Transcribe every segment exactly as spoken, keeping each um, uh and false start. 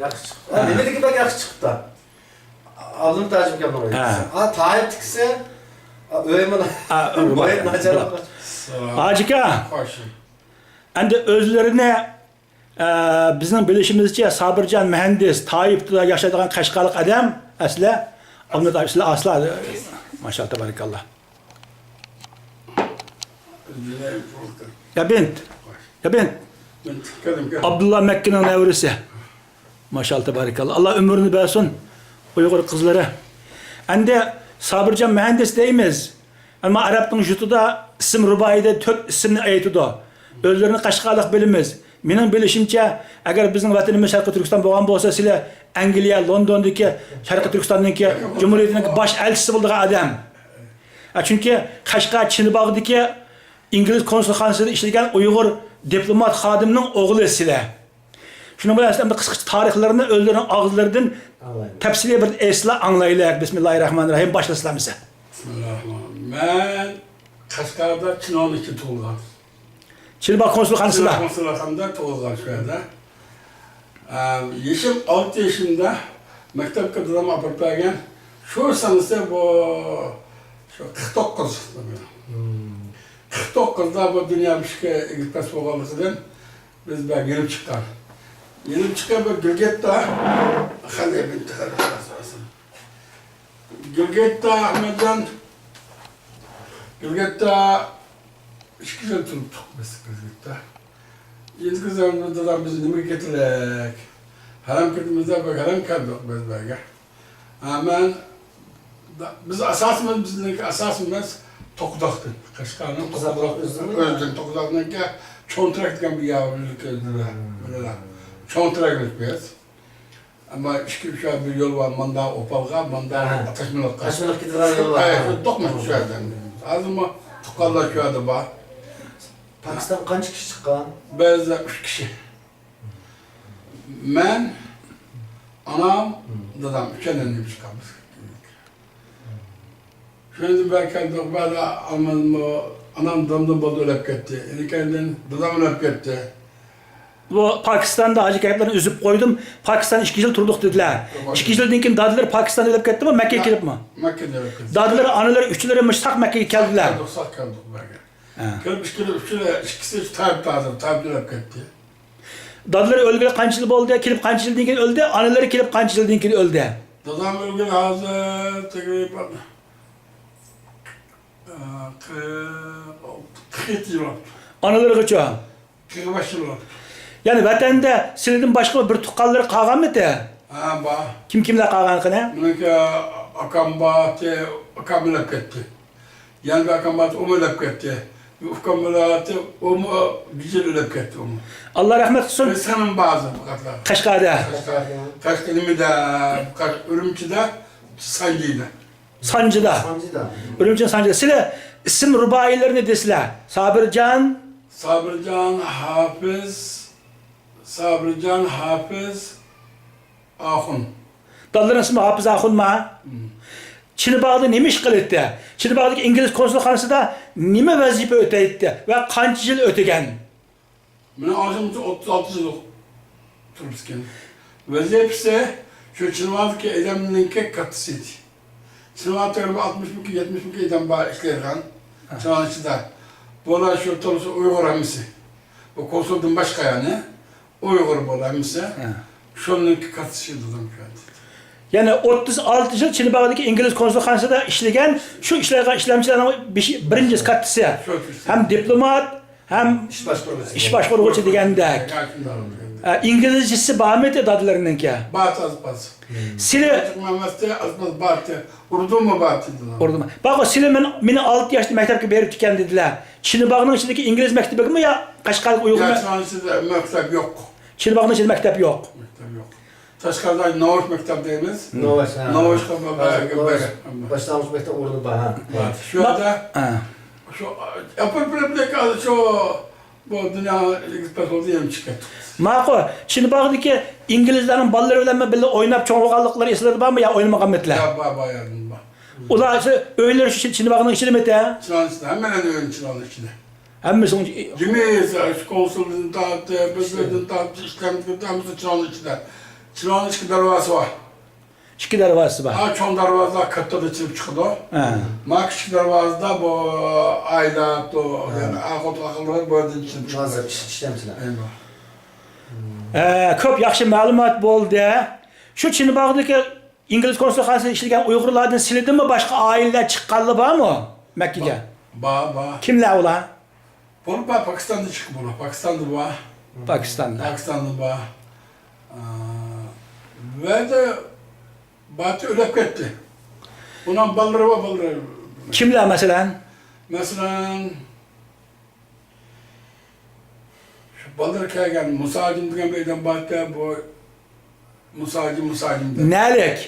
ياخشى چىقىپتۇ. ھە، نېمىدىكى بەك ياخشى چىقىپتۇ. ئابدۇمۇت ھاجىم ئاكامنىڭ ئۆيى. ھە. ئا، تايىپ تىكسە، ئا، ئۆي مانا. ھە، ئۆي بار. ھاجىم ئاكا. خوش. ئەمدى ئۆزلىرىنى، ئە، بىزنىڭ بىلىشىمىزچە، سابىرجان مۇھەندىس تايىپتا ياشايدىغان قەشقەرلىك ئادەم، ئەسلى. ئابدۇمۇت ھاجىم، سىلەر ئاسلا، ماشائاللاھ، تەبارەكاللاھ. يا بىنت. يا بىنت. ئابدۇللا مەككىنىڭ نەۋرىسى. ماشائاللاھ، تەبارەكاللاھ. ئاللاھ ئۆمرىنى بەرسۇن، ئۇيغۇر قىزلىرى. ئەمدى سابىرجان مۇھەندىس دەيمىز. ئەمما ئەرەبنىڭ يۇرتىدا ئىسىم رۇبائىيدا تۆت ئىسىمنى ئېيتىدۇ. ئۆزلىرىنى قەشقەرلىك بىلىمىز. مېنىڭ بىلىشىمچە، ئەگەر بىزنىڭ ۋەتىنىمىز شەرقىي تۈركىستان بولغان بولسا، سىلەر ئەنگلىيە، لوندوندىكى شەرقىي تۈركىستاننىڭكى جۇمھۇرىيىتىنىڭكى باش ئەلچىسى بولىدىغان ئادەم. ھە، چۈنكى قەشقەر چىنباغدىكى ئىنگلىز كونسۇلخانىسىدا ئىشلىگەن ئۇيغۇر دىپلومات خادىمنىڭ ئوغلى سىلەر. شۇنىڭ بىلەن ئەمدى قىسقىچە تارىخلىرىنى ئۆزلىرىنىڭ ئاغزىلىرىدىن تەپسىلىي بىر ئېيتسىلا ئاڭلايلى. بىسمىللاھىررەھمانىررەھىم. باشلىسىلا ئەمىسە. بىسمىللاھىررەھمانىررەھىم. مەن قەشقەردە چىنۋانىڭ ئىچىدە تۇغۇلغان. چىنباغ كونسۇلخانىسىدا. چىنباغ كونسۇلخانىسىدا تۇغۇلغان شۇ يەردە. ئە، يېشىم ئالتە يېشىمدا مەكتەپكە دادام ئاپىرىپ بەرگەن. شۇ سانىسى بۇ، شۇ قىرىق توققۇز. مم. قىرىق توققۇزدا بۇ دۇنيا بىر ئىككى ئېگىز پەس بولغانلىقىدىن بىز بەك يېنىپ چىققان. يېنىپ چىققان بىر گىلگىتتا، خەلى بىنتى خەلى. گىلگىتتا ئەخمەتجان، گىلگىتتا ئىككى يىل تۇرۇپتۇق بىز گىلگىتتا. ئىنكىزلارنى دادام بىز نېمىگە كېتىلىك؟ ھەرەم كېتىمىز دەپ، ھەرەم كەلدۇق بىز بەرگە. ھە، مەن، دا-، بىز ئاساسىمىز، بىزنىڭكى ئاساسىمىز توققۇزاقتىن. قەشقەرنىڭ توققۇزاق توققۇزاق-، ئۆزىدىن، توققۇزاقنىڭكى چوڭ تېرەك دېگەن بىر يەر بىزنىڭكى ئۆزىدە. مم. بىلىلا. چوڭ تېرەكلىك بىز. ئەمما ئىككى، ئۈچ يەر بىر يول بار، ماندا ئوپالغا، ماندا ھە. تاشمىلىققا. تاشمىلىق كېتىدىغان يول بار. ھە، ھە. شۇ دوقمۇش شۇ يەردىن. ھازىرمۇ تۇغقانلار شۇ يەردە بار. پاكىستانغا قانچە كىشى چىققان؟ بىز ئۈچ كىشى. مەن، ئانام، دادام، ئۈچەيلەن چىققانمىز. شۇنىڭدىن بەرى كەلدۇق، بەزى ئانام، ئانام دادامدىن بالدۇر ئۆلۈپ كەتتى. ئىنىكەيدىن دادام ئۆلۈپ كەتتى. بۇ پاكىستاندا ھاجى گەپلەرنى ئۈزۈپ قويدۇم. پاكىستاندا ئىككى يىل تۇردۇق دېدىلەر. ئىككى يىلدىن كېيىن دادىلىرى پاكىستاندا ئۆلۈپ كەتتىمۇ، مەككىگە كەلىپمۇ؟ مەككىدە ئۆلۈپ كەتتى. دادىلىرى، ئانىلىرى، ئۈچلىرى مۇشۇ ساق مەككىگە كەلدىلەر. ساق كەلدۇق، ساق كەلدۇق بەرگە. ھە. كېلىپ ئىككىلى، ئۈچلىرى، ئىككىسى تايىپتا ھازىر، تايىپتا ئۆلۈپ كەتتى. دادىلىرى ئۆلگىلى قانچە يىل بولدى؟ كېلىپ قانچە يىلدىن كېيىن ئۆلدى؟ ئانىلىرى كېلىپ قانچە يىلدىن كېيىن ئۆلدى؟ دادام ئۆلگىلى ھازىر تەقرىبەن، ئە، قىرىق ئالتە، قىرىق يەتتە يىل بوپتۇ. ئانىلىرىغىچۇ؟ قىرىق بەش يىل بوپتۇ. يەنى ۋەتەندە سىلىدىن باشقا بىر تۇغقانلىرى قالغانمىتى؟ ھە، بار. كىم كىملەر قالغان قېنى؟ مېنىڭكى ئاكام بار، ئاكام ئۆلۈپ كەتتى. يەنە بىر ئاكام بار، ئۇمۇ ئۆلۈپ كەتتى. بىر ئۇكام بار، ئۇمۇ بىر يىل ئۆلۈپ كەتتى، ئۇمۇ. ئاللا رەھمەت قىلسۇن. بىر سىڭلىم بار ھازىر پەقەتلا. قەشقەردە. قەشقەر، قەشقەر نېمىدە، قەش-، ئۈرۈمچىدە، سانجىدا. سانجىدا. سانجىدا. ئۈرۈمچىنىڭ سانجىدا. سىلەر ئىسىم رۇبائىيلىرىنى دېسىلە. سابىرجان. سابىرجان ھاپىز، سابىرجان ھاپىز ئاخۇن. دادىلىرىنىڭ ئىسمى ھاپىز ئاخۇنما؟ مم. چىنباغدا نېمە ئىش قىلاتتى؟ چىنباغدىكى ئىنگلىز كونسۇلخانىسىدا نېمە ۋەزىپە ئۆتەيتتى ۋە قانچە يىل ئۆتىگەن؟ مېنىڭ ئاڭلىشىمچە، ئوتتۇز ئالتە يىل تۇرۇپتىكەن. ۋەزىپىسى شۇ چىنۋادىكى ئادەمنىڭكى كاتتىسى ئىدى. چىنۋادا تەقرىبەن ئاتمىش مىڭ، يەتمىش مىڭ ئادەم بار ئىشلەيدىغان. ھە. چىنۋانىڭ ئىچىدە. بۇلار شۇ تولىسى ئۇيغۇر ھەممىسى. بۇ كونسۇلدىن باشقا، يەنى ئۇيغۇر بۇلار ھەممىسى. ھە. شۇنىڭكى كاتتىسى دادام شۇ. يەنى ئوتتۇز ئالتە يىل چىنباغدىكى ئىنگلىز كونسۇلخانىسىدا ئىشلىگەن، شۇ ئىشلەيدىغان ئىشلەمچىلەرنىڭ بېشى، بىرىنچىسى، كاتتىسى. شۇ، شۇ، شۇ. ھەم دىپلومات، ھەم ئىش باشقۇرغۇچى. ئىش باشقۇرغۇچى دېگەندەك. ھە، شۇنداق. ئە، ئىنگلىزچىسى بارمىدى دادىلىرىنىڭكى؟ بار، ئاز پاز. سىلى ئاز پاز بارتى، ئۇردۇمۇ بارتى دېدىلەر. ئۇردۇمۇ. باققۇ، سىلى مەن، مېنى ئالتە ياشتا مەكتەپكە بېرىپتىكەن دېدىلەر. چىنباغنىڭ ئىچىدىكى ئىنگلىز مەكتىپىگىمۇ يا قەشقەرلىك ئۇيغۇر يا، مە-، چىنباغنىڭ ئىچىدە مەكتەپ يوق. چىنباغنىڭ ئىچىدە مەكتەپ يوق. مەكتەپ يوق. قەشقەردە ناۋاش مەكتەپ دەيمىز. ناۋاش، ھە. ناۋاشقا بار، ھازىر بار، ناۋاش بار. باشلانغۇچ مەكتەپ ئورنى بار، ھە. بار. شۇ يەردە، ھە. شۇ، ئاپىرىپ بېرىپ، شۇ، بۇ دۇنيا ئېگىز پەس بولدى، يەنە چىقىپ كەتتۇق. ماقۇل. چىنباغدىكى ئىنگلىزلارنىڭ بالىلىرى بىلەن بىللە ئويناپ چوڭ بولغانلىقلىرى ئېسىڭلاردا بارمۇ يا ئوينىمىغانمىدىلەر؟ يا، بار، بار، يا، بار. ئۇلار شۇ ئۆيلىرى شۇ چىنباغنىڭ ئىچىدىمىتى؟ چىنباغنىڭ ئىچىدە، ھەممىلەرنىڭ ئۆيى چىنباغنىڭ ئىچىدە. ھەممىسىنىڭ جىمى، شۇ كونسۇلدىن تارتىپ، بىر-، بىردىن تارتىپ، ئىشلەمدىكى ھەممىسى چىراغنىڭ ئىچىدە. چىلاننىڭ ئىككى دەرۋازىسى بار. ئىككى دەرۋازىسى بار. ھە، چوڭ دەرۋازىلار كاتتىدا چىلىپ چىقىدۇ. ھە. ما كىچىك دەرۋازىدا بۇ ئايلار، ھە، يەنى ئاقۇت ئاقىللار بۇ يەردىن چىلىپ چىقىدۇ. ھازىر ئىش-، ئىشلەمسىلەر. ئەيۋا. ھە، كۆپ ياخشى مەلۇمات بولدى. شۇ چىنباغدىكى ئىنگلىز كونسۇلخانىسىدا ئىشلىگەن ئۇيغۇرلاردىن سېلىندىمۇ باشقا ئائىلىلەر چىققانلار بارمۇ مەككىگە؟ بار، بار، بار. كىملەر ئۇلار؟ بۇلار بار، پاكىستاندا چىققان بۇلار، پاكىستاندا بار. پاكىستاندا. پاكىستاندا بار. ئا، ۋەدە باتى ئۆلۈپ كەتتى. ئۇنىڭ بالىلىرى بار، بالىلىرى. كىملەر مەسىلەن؟ مەسىلەن، شۇ بالىلىرى كەلگەن مۇساجىم دېگەن بىر ئادەم بار ئىكەن، بۇ مۇساجىم، مۇساجىم دەپ. نەلىك؟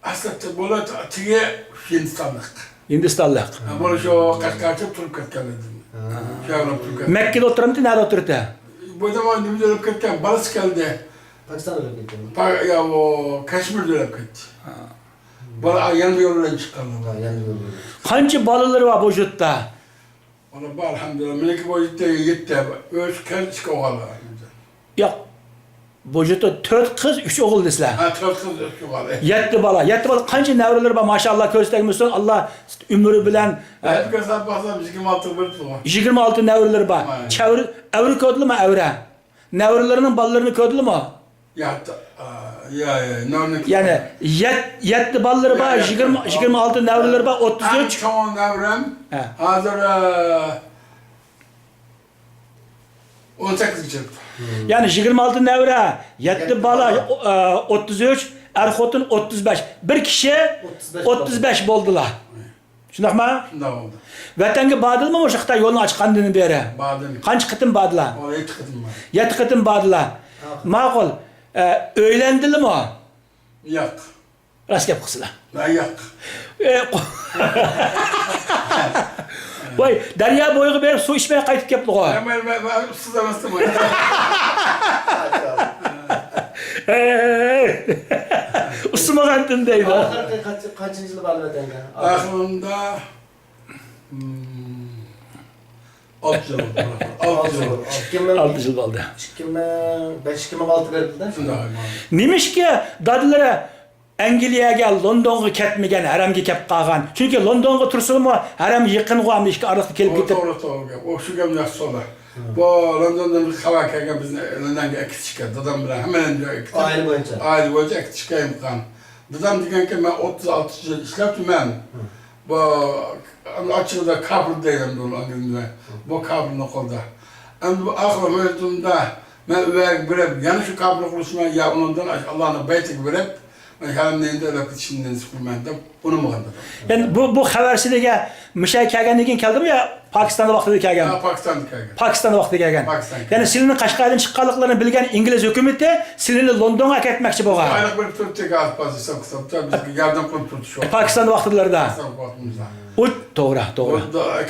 ئەسلى بۇلار تېگى ھىندىستانلىق. ھىندىستانلىق. ھە، بۇلار شۇ قەشقەرچە تۇرۇپ كەتكەنلەر. ھە. شۇ يەردە تۇرۇپ كەتكەن. مەككىدە ئولتۇرامتى، نەدە ئولتۇرىدۇ؟ بۇ زامان نېمىدە ئۆلۈپ كەتكەن، بالىسى كەلدى. پاكىستاندا ئۆلۈپ كەتكەنمۇ؟ پا-، يا، ئۇ كەشمىردە ئۆلۈپ كەتتى. ھە. بالا يەنە بىر يول بىلەن چىققان. ھە، يەنە بىر يول بىلەن. قانچە بالىلىرى بار بۇ يۇرتتا؟ بالا بار، ئەلھەمدۇلىللا. مېنىڭكى بۇ يەتتە، يەتتە. ئۈچ قىز، ئىككى ئوغۇل. ياق. بۇ يەردە تۆت قىز، ئۈچ ئوغۇل دېسىلە. ھە، تۆت قىز، ئۈچ ئوغۇل. يەتتە بالا. يەتتە بالا. قانچە نەۋرىلىرى بار؟ ماشائاللا، كۆزى تەگمىسۇن. ئاللا ئۆمرى بىلەن، ھە. ھەپكە ساپ باقسام، يىگىرمە ئالتە بىر تۇغۇن. يىگىرمە ئالتە نەۋرىلىرى بار. ھە. چەۋرە، ئەۋرە كۆردىلىمۇ، ئەۋرە؟ نەۋرىلىرىنىڭ بالىلىرىنى كۆردىلىمۇ؟ يا، يا، يا، نەۋرىنى يەنى يەت-، يەتتە بالىلىرى بار، يا، يا، يىگىرمە، يا. يىگىرمە ئالتە نەۋرىلىرى بار، ئوتتۇز ئۈچ. ئەڭ چوڭ نەۋرەم ھە. ھازىر، ئە، ئون سەككىزگە چىقىپتۇ. يەنى يىگىرمە ئالتە نەۋرە، يەتتە بالا، ئو-، ئە، ئوتتۇز ئۈچ، ئەر خوتۇن ئوتتۇز بەش. بىر كىشى ئوتتۇز بەش ئوتتۇز بەش بولدىلا. شۇنداقمۇ؟ شۇنداق بولدى. ۋەتەنگە باردىلىمۇ مۇشۇ خىتاي يولنى ئاچقاندىن بېرى؟ باردىم. قانچە قېتىم باردىلا؟ ئۇ يەتتە قېتىم باردىم. يەتتە قېتىم باردىلا. ھە. ماقۇل. ئە، ئۆيلەندىلىمۇ؟ ياق. راست گەپ قىلسىلا. مەن ياق. ئە، قو-، ۋاي، دەريا بويىغا بېرىپ سۇ ئىچمەي قايتىپ كەپتىغۇ. مەن، مەن، مەن، مەن ئۇسسۇز ئەمەستىم. ئۇسسىمىغانتىم دەيدۇ. ئاخىرقى قانچە-، قانچىنچى يىلى باردى ۋەتەنگە؟ ئاخىرىمدا، مم، ئالتە يىل بولدى. ئالتە يىل. ئىككى مىڭ، ئالتە يىل بولدى. ئىككى مىڭ بەش، ئىككى مىڭ ئالتە بېرىپتىدە. شۇنداق، مانا. نېمىشقا دادىلىرى ئەنگلىيەگە، لوندونغا كەتمىگەن، ھەرەمگە كەپ قالغان؟ چۈنكى لوندونغا تۇرسىمۇ، ھەرەم يېقىنغۇ، ئەمدى ئىككى ئارىلىقتا كېلىپ ئۇ كېتىپ. توغرا، توغرا گەپ. ئۇ شۇ گەپ ياخشى سودا. بۇ لوندوندىن بىر خەۋەر كەلگەن، بىزنى لوندونغا ئەكېتىشكە، دادام بىلەن ھەممىنى ئەكېتىپ، ئائىلە بويىچە. ئائىلە بويىچە ئەكېتىشكە ئىمكان. دادام دېگەنكى، مەن ئوتتۇز ئالتە يىل ئىشلەپتىمەن. بۇ ئاچچىقىدا كاپىر دەيدۇ ئۇنى ئانگلىيەدە. بۇ كاپىرنىڭ قولىدا. ئەمدى بۇ ئاخىر ھاياتىمدا مەن ئۆيگە بېرىپ، يەنە شۇ كاپىرنى قىلىشىمەن يا ئۇنىڭدىن ئاللانىڭ بەيتىگە بېرىپ، مەن ھەرەمنى ئېلىپ كېتىشنى نېسىپ قىلىمەن دەپ ئۇنىمىغان دادام. يەنى بۇ، بۇ خەۋەر سىلىگە مۇشۇ يەرگە كەلگەندىن كېيىن كەلدىمۇ يا پاكىستاندا ۋاقتىدا كەلگەن؟ ھە، پاكىستاندا كەلگەن. پاكىستاندا ۋاقتىدا كەلگەن. پاكىستاندا. يەنى سىلىنىڭ قەشقەردىن چىققانلىقلىرىنى بىلگەن ئىنگلىز ھۆكۈمىتى سىلىنى لوندونغا ئەكەتمەكچى بولغان. ئايلىق بېرىپ تۇرۇپتۇ، ھېساب كىتابتا بىزگە ياردەم قىلىپ تۇرۇپتۇ شۇ. پاكىستاندا ۋاقتىلىرىدا. پاكىستان ۋاقتىمىزدا. ئۇ توغرا، توغرا.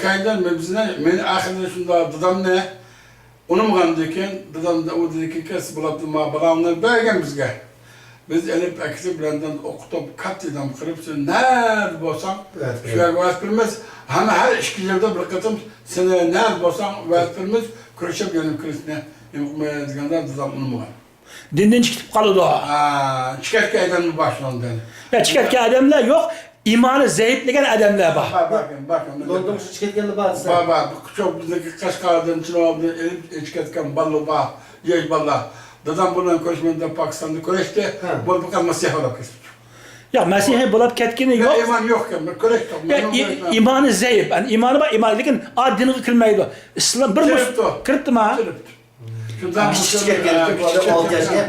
كەينىدىن بىزنى، مېنى ئاخىرىدا شۇنداق دادامنى ئۇنىمىغاندىن كېيىن، دادام ئۇ دېدىكى، كەس بولاتتى، ما بالاڭنى بەرگەن بىزگە. بىز ئېلىپ ئەكېتىپ، لەندەندە ئوقۇتۇپ، كاتتا ئىدام قىلىپ، سەن نەدە بولساڭ، شۇ يەرگە ۋەز قىلىمىز. ھەممە ھەر ئىككى يىلدا بىر قېتىم سېنى نەدە بولساڭ ۋەز قىلىمىز، كۆرۈشۈپ يەنە كىرىشنى نېمە قىلماي دېگەندە، دادام ئۇنىمىغان. دىندىن چىقىپ قالىدۇ. ھە، چىقىۋەتكەن ئادەملەر بار شۇنىڭدىن. يا، چىقىۋەتكەن ئادەملەر يوق، ئىمانى زەئىپلىگەن ئادەملەر بار. بار، بار، بار، بار. لوندونغا چىقىپ كەتكەنلەر بار دېسە. بار، بار. شۇ بىزنىڭكى قەشقەردىن، چىنابدىن ئېلىپ، ئېچىپ كەتكەن بالىلار بار، ياش بالىلار. دادام بۇلار بىلەن كۆرۈشمەن دەپ پاكىستاندا كۆرۈشتى. ھە. بولۇپ قالماس ياخشىلاپ كەتتى. ياق، مەسىھىي بولاپ كەتكىنى يا، يوق. ئىمان يوق ئىكەن، بىر كۆرۈشتۇق. يا، مەن ئۇ ئى-، كۆرۈشمەن. ئىمانى زەئىپ، يەنى ئىمانى بار، ئىمانى، لېكىن ئا دىنغا كىرمەيدۇ. ئىسلام بىر مۇس-، كىرىپتۇ. كىرىپتىما؟ كىرىپتۇ. شۇنداق كىچىك بولسا، ئىكەن، ئا، كىچىك ئالتە ياشكەن.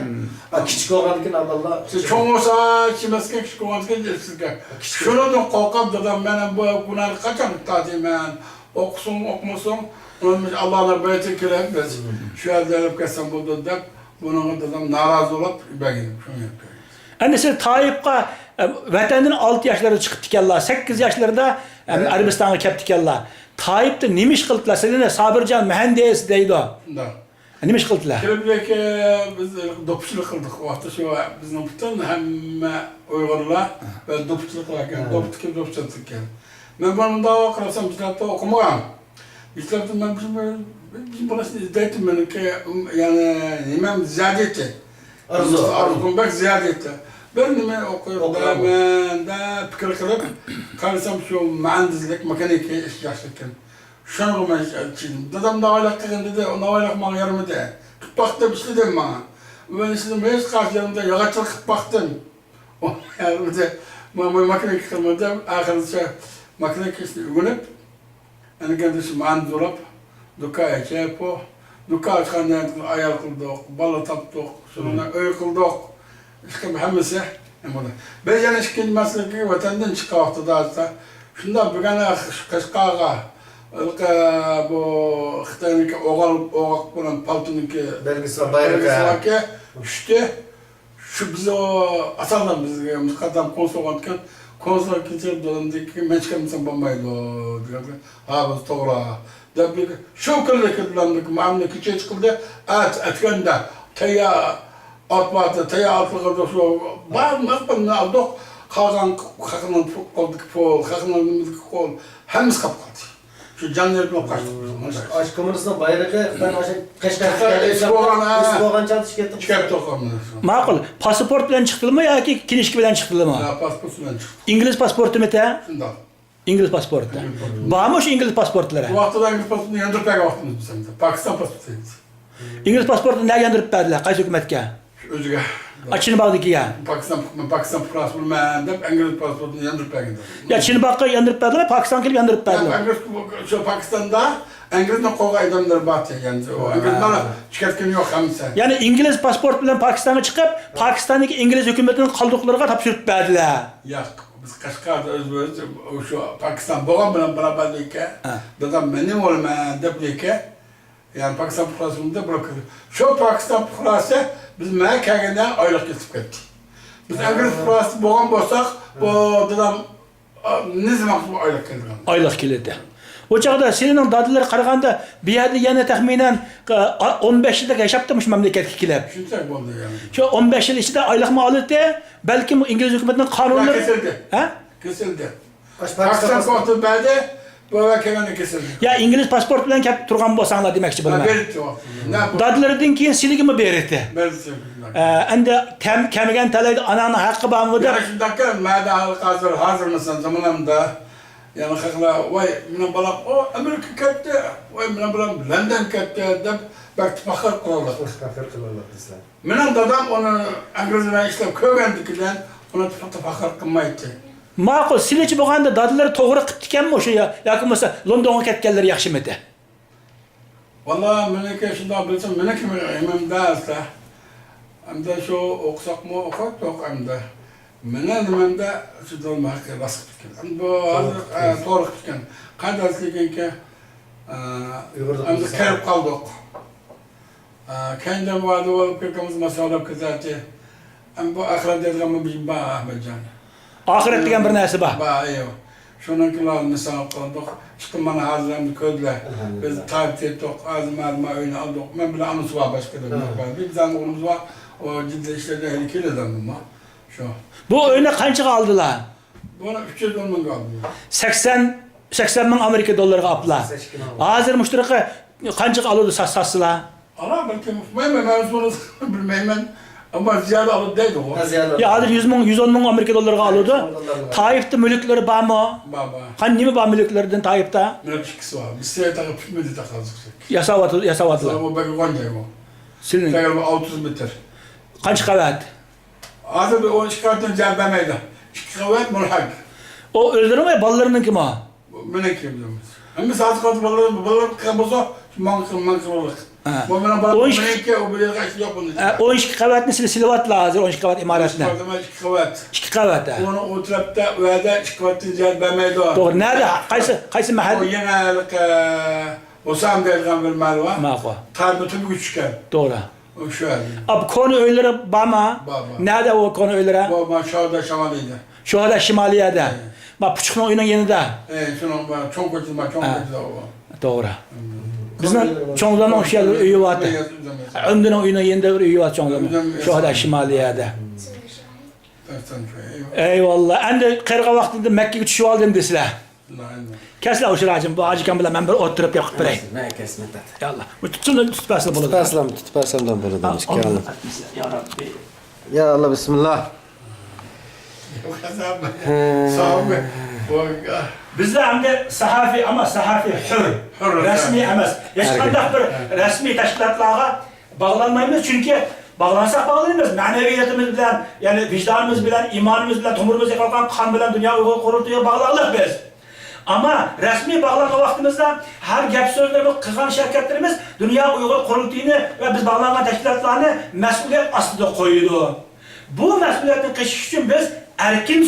ئا، كىچىك بولغاندىكىن ئاللا. سىز چوڭ بولسا ئىچمەسكەن، كىچىك بولغاندىكىن ئىچسىزكەن. كىچىك. شۇنىڭدىن قورقۇپ دادام، مەن بۇ گۇناھنى قاچان تارتىمەن؟ ئوقۇسۇن، ئوقۇمىسۇن، ئۇنىڭ ئاللانىڭ بەرىكىتىگە كىرەر بىز. شۇ يەردە ئۆلۈپ كەتسەم بولدى دەپ، بۇنىڭغا دادام نارازى بولۇپ بەرگەن، شۇنى ئۆلۈپ كەتكەن. ئەمدى سىز تايىپقا، ئە، ۋەتەندىن ئالتە ياشلىرىدا چىقىپتىكەنلا، سەككىز ياشلىرىدا، ئەم، ھە. ئەرەبىستانغا كەپتىكەنلا. تايىپتا نېمە ئىش قىلىپلا؟ سىلىنى سابىرجان مۇھەندىس دەيدۇ. شۇنداق. نېمە ئىش قىلدىلا؟ كىرىپ، بىز دوپپىچىلىق قىلدۇق. ئۇ ۋاقىتتا شۇ بىزنىڭ پۈتۈن ھەممە ئۇيغۇرلار ھە. بىر دوپپىچىلىق قىلاركەن. ھە. دوپپا تىكىپ، دوپپا چاتىدىكەن. مەن بۇنى مۇنداق قارىسام، مەكتەپتە ئوقۇمىغان. مەكتەپتە مەن بىر، بىر، بىر، بىر نەرسىنى ئىزدەيتتىم. مېنىڭكى، يەنى، نېمەم زىيادىتى. ئارزۇ. ئارزۇم بەك زىيادە ئېيتتى. بىر نېمە ئوقۇپ بېرەمەن دەپ پىكىر قىلىپ قارىسام، شۇ مۇھەندىسلىك، مېخانىكا ئىش ياخشى ئىكەن. شۇنىڭغا مەن چىدىدىم. دادام ناۋايلىق قىلغىن دېدى، ئۇ ناۋايلىق ماڭا يارىمىدى. قىلىپ باقتىم، ئىشلىدىم ماڭا. مەن ئىشلىدىم، ھېچقايسى يارىمىدى، ياغاچچىلىق قىلىپ باقتىم. ئۇ يارىمىدى. مانا مېخانىكا قىلىمەن دەپ، ئاخىرىچە مېخانىكا ئىشنى ئۆگىنىپ، ئەنىكەندە شۇ ماندۇراپ، دۇكان ئېچىپ، دۇكان ئاچقاندىن كېيىن ئايال قىلدۇق، بالا تاپتۇق، شۇنىڭ ئۆي قىلدۇق. ئىشقىلىپ ھەممىسى نېمە بولدى. بىز يەنە ئىككىنچى مەسىلىگە ۋەتەندىن چىققان ۋاقتىدا شۇنداق بۈگۈن قەشقەرگە، ھېلىقى بۇ خىتاينىڭكى ئوغال، ئوغاق بىلەن پالتىنىڭكى بەلگىسى بار، بەلگىسى باركى، چۈشتى. شۇ بىز ئۇ ئاساسەن بىزگە مۇشۇ قاتار كونسۇل بولغانىكەن، كونسۇلغا كېچىكىپ دادامدىكى مەن چىقارمىسام بولمايدۇ دېگەنگە، ھا بولسا توغرا دەپ، شۇ كۈنلا كىردىم، مانا كېچە چىقىلدى. ئەت-، ئەتىگەندە تەييار ئات بارتى، تەييار ئاتلىقىدا شۇ بارلىق پۇلنى ئالدۇق. قالغان خەقنىڭ قولىدىكى پۇل، خەقنىڭ نېمىدىكى قول، ھەممىسى قاپقالدى. شۇ جان بېرىپ قاچتۇق بىز. مانا شۇ ئاشۇ كوممۇنىستنىڭ بايرىقى خىتاينىڭ ئاشۇ قەشقەرگە كەلگەن ئىش بولغان، ھە. ئىش بولغان چاغدا چىقىپ كەتتۇق. چىقىپ كەتتۇق، مانا شۇ. ماقۇل. پاسپورت بىلەن چىقتىلىمۇ ياكى كىنىشكا بىلەن چىقتىلىمۇ؟ ھە، پاسپورت بىلەن چىقتۇق. ئىنگلىز پاسپورتىمىتە؟ شۇنداق. ئىنگلىز پاسپورتى. ئىنگلىز پاسپورتى. بارمۇ شۇ ئىنگلىز پاسپورتلىرى؟ بۇ ۋاقىتتا ئىنگلىز پاسپورتىنى ياندۇرۇپ بەرگەن ۋاقتىمىز بىز ئەمدى. پاكىستان پاسپورتى ئىدى. ئىنگلىز پاسپورتىنى نەگە ياندۇرۇپ بەردىلەر؟ قايسى ھۆكۈمەتكە؟ ئۆزىگە. ئا، چىنباغدىكىگە. پاكىستان، پاكىستان پۇقراسى بولىمەن دەپ ئىنگلىز پاسپورتىنى ياندۇرۇپ بەرگەن. يا، چىنباغغا ياندۇرۇپ بەردىلەر، پاكىستانغا كېلىپ ياندۇرۇپ بەردىلەر. ئىنگلىز، شۇ پاكىستاندا ئىنگلىزنى قوغان ئادەملەر بار، يەنى ئۇ ئىنگلىزلار چىقارتقىنى يوق ھەممىسى. يەنى ئىنگلىز پاسپورتى بىلەن پاكىستانغا چىقىپ، پاكىستاندىكى ئىنگلىز ھۆكۈمىتىنىڭ قالدۇقلىرىغا تاپشۇرۇپ بەردىلەر. ياق، بىز قەشقەردە ئۆزىمىز شۇ پاكىستان بولغان بىلەن بارابەر دېيىكەن، ھە. دادام مېنىڭ بولىمەن دەپ دېيىكەن. يەنى پاكىستان پۇقراسى بولدى، بۇلار كىردى. شۇ پاكىستان پۇقراسى بىز مەن كەلگەندە ئايلىق كېسىپ كەتتى. بىز ئىنگلىز پۇقراسى بولغان بولساق، بۇ دادام، ئا، نېمە زامان ئايلىق كېلىدىغان. ئايلىق كېلىدۇ. ئۇ چاغدا سېنىڭ دادىلىرى قارىغاندا، بۇ يەردە يەنە تەخمىنەن، ئا، ئون بەش يىلدەك ياشاپتۇ مۇشۇ مەملىكەتكە كېلىپ. شۇنچە بولدى يەنى. شۇ ئون بەش يىل ئىچىدە ئايلىقمۇ ئالىدۇ، بەلكىم ئىنگلىز ھۆكۈمىتىنىڭ قانۇنلىرى. يا، كېسىلدى. ھە؟ كېسىلدى. پاكىستان پاسپورتى بەردى، بۇ يەرگە كەلگەندە كېسىلدى. يا ئىنگلىز پاسپورت بىلەن كەپ تۇرغان بولساڭلار دېمەكچى بولىمەن. بېرىتتى ۋاقتىدا. دادىلىرىدىن كېيىن سىلىگىمۇ بېرىتتى. بېرىتتى. ئە، ئەمدى كەم-، كەمگەن تەلەيدە ئاناڭنىڭ ھەققى بارمۇ دەپ. يەنە شۇنداقكەن، مەدە ھازىر، ھازىر مەسىلەن زامانىمدا يەنە خەقلەر، ۋاي، مېنىڭ بالام، ئۇ ئامېرىكىغا كەتتى، ۋاي، مېنىڭ بالام لەندەنگە كەتتى دەپ بەك تەپەخخۇر قىلىدۇ. تەپەخخۇر قىلىدۇ دېسە. مېنىڭ دادام ئۇنى ئىنگلىز بىلەن ئىشلەپ كۆرگەندىكىن ئۇنى تەپەخخۇر قىلمايتتى. ماقۇل، سىلىچە بولغاندا دادىلىرى توغرا قىپتىكەنمۇ شۇ يا-، ياكى بولمىسا لوندونغا كەتكەنلىرى ياخشىمىدى؟ ۋاللا مېنىڭكى شۇنداق بىلسەم، مېنىڭكى ئېمىمدە ئەسلى. ئەمدى شۇ ئوقۇساقمۇ ئوقۇتتۇق ئەمدى. مېنىڭ نېمەمدە شۇ دادام ھەققى راست قىپتىكەن. ئەمدى بۇ ھازىر، ئە، توغرا قىپتىكەن. قانداق دېسىكىنكى، ئە، ئەمدى قېرىپ قالدۇق. ئا، كەينىدىن ۋەدە بولۇپ كىرگىنىمىز ماساللاپ كېتەتتى. ئەمما بۇ ئاخىرەت دەيدىغان بىر بار، ئەھمەتجان. ئاخىرەت دېگەن بىر نەرسە بار. بار، ئەيۋە. شۇنىڭكىلا مىسال قىلدۇق. چىقىپ مانا ھازىر ئەمدى كۆردىلەر. بىز تارتىپ كەتتۇق، ھازىر مانا ئۆينى ئالدۇق. مەن بىلەن ئانىسى بار، باشقا ئادەم يوق. بىر دانە ئوغلىمىز بار، ئۇ جىددىي ئىشلەردە ھېلى كېلىدۇ ئەمدى. شۇ. بۇ ئۆينى قانچىغا ئالدىلار؟ بۇنى ئۈچ يۈز ئون مىڭغا ئالدىم. سەكسەن، سەكسەن مىڭ ئامېرىكا دوللىرىغا ئاپلا. سەكسەن ئىككى مىڭ. ھازىر مۇشۇ تۇرقى قانچىغا ئالىدۇ سا-، ساتسىلا؟ ئالا، بەلكىم ئۇقمايمەن، مەن سورىسام بىلمەيمەن. ئەمما زىيادە ئالىدۇ دەيدىغۇ. ھە، زىيادە. يا، ھازىر يۈز مىڭ، يۈز ئون مىڭ ئامېرىكا دوللىرىغا ئالىدۇ. يۈز ئون مىڭ دوللارغا. تائىپتا مۈلۈكلىرى بارمۇ؟ بار، بار. قان نېمە بار مۈلۈكلىرىدىن تائىپتا؟ مۈلۈك ئىككىسى بار. بىر سېرى تاقا پۈتمىدى تاقا. ياساۋاتىدۇ، ياساۋاتىدۇ. ساۋۇ بەك غونجايمۇ. سىلىنىڭ. تەگەر ئالتە يۈز مېتىر. قانچە قەۋەت؟ ھازىر بىر ئون ئىككى قەۋەتتىن زىيادە بەرمەيدۇ. ئىككى قەۋەت مۇلھەق. ئۇ ئۆزلىرىمۇ، بالىلىرىنىڭكىمۇ؟ مېنىڭكى. ھەممىسى ھازىر قالدى بالىلىرىم، بالىلىرىم قىلغان بولسا، ماڭا قىل، ماڭا قىلغانلىق. ھە. بۇ مېنىڭ بالام ئون ئىككى، مېنىڭكى، ئۇ بۇ يەرگە ئىشى يوق بۇنىڭ. ھە، ئون ئىككى قەۋەتنى سىلى سېلىۋاتىلا ھازىر، ئون ئىككى قەۋەت ئىمارەتنى. ئىككى قەۋەت. ئىككى قەۋەت، ھە. ئۇنىڭ ئۇ تەرەپتە، ئۇ يەردە ئىككى قەۋەتتىن زىيادە بەرمەيدۇ. توغرا. نەدە؟ قايسى، قايسى مەھەللە؟ ئۇ يېڭى ھېلىقى، ھوسام دەيدىغان بىر مەھەللە بار. ماقۇل. تارىمۇ تۈبىگە چۈشكەن. توغرا. ئۇ شۇ يەردە. ئا، بۇ كونا ئۆيلىرى بارمۇ؟ بار، بار. نەدە ئۇ كونا ئۆيلىرى؟ بۇ، ما شۇ يەردە شامالىيدا. شۇ يەردە شىمالىيەدە. ئەي. ما پۇچۇقنىڭ ئۆيىنىڭ يېنىدا. ئەي، شۇنىڭ، ما چوڭ كوچىدا، ما چوڭ ھە. كوچىدا ئۇ. توغرا. بىزنىڭ چوڭ دادامنىڭ شۇ يەردە ئۆيى بار. ئۆمدىنىڭ ئۆيىنىڭ يېنىدا بىر ئۆيى بار چوڭ دادامنىڭ. شۇ يەردە شىمالىيەدە. ئەيۋاللا. ئەمدى قېرىغان ۋاقتىدا مەككىگە چۈشۈۋالدىم دېسىلە. كەلسىلە ئۇشۇر ھاجىم، بۇ ھاجىكام بىلەن مەن بىر ئولتۇرۇپ گەپ قىلىپ بېرەي. مەن كەلسىمەن. يا ئاللا. بۇ تۇتسۇن، تۇتۇپ بەرسىلە بولىدۇ. تۇتۇپ بەرسىلەم، تۇتۇپ بەرسەم بولىدۇ. بىسمىللا. يا رەببى. يا ئاللا، بىسمىللا. بىزدە ئەمدى سەھافىي، ئەمما سەھافىي ھۆر. ھۆر، رەسمىي ئەمەس. ھېچقانداق بىر رەسمىي تەشكىلاتلارغا باغلانمايمىز، چۈنكى باغلانساق باغلىنىمىز. مەنىۋىيىتىمىز بىلەن، يەنى ۋىجدانىمىز بىلەن، ئىمانىمىز بىلەن، تومۇرىمىزدا ئېقىۋاتقان قان بىلەن دۇنيا ئۇيغۇر قۇرۇلتىيىغا باغلىق بىز. ئەمما رەسمىي باغلانغان ۋاقتىمىزدا ھەر گەپ سۆزلىرىمىز، قىلغان ھەرىكەتلىرىمىز دۇنيا ئۇيغۇر قۇرۇلتىيىنى ۋە بىز باغلانغان تەشكىلاتلارنى مەسئۇلىيەت ئاستىدا قويىدۇ. بۇ مەسئۇلىيەتتىن قېچىش ئۈچۈن بىز ئەركىن،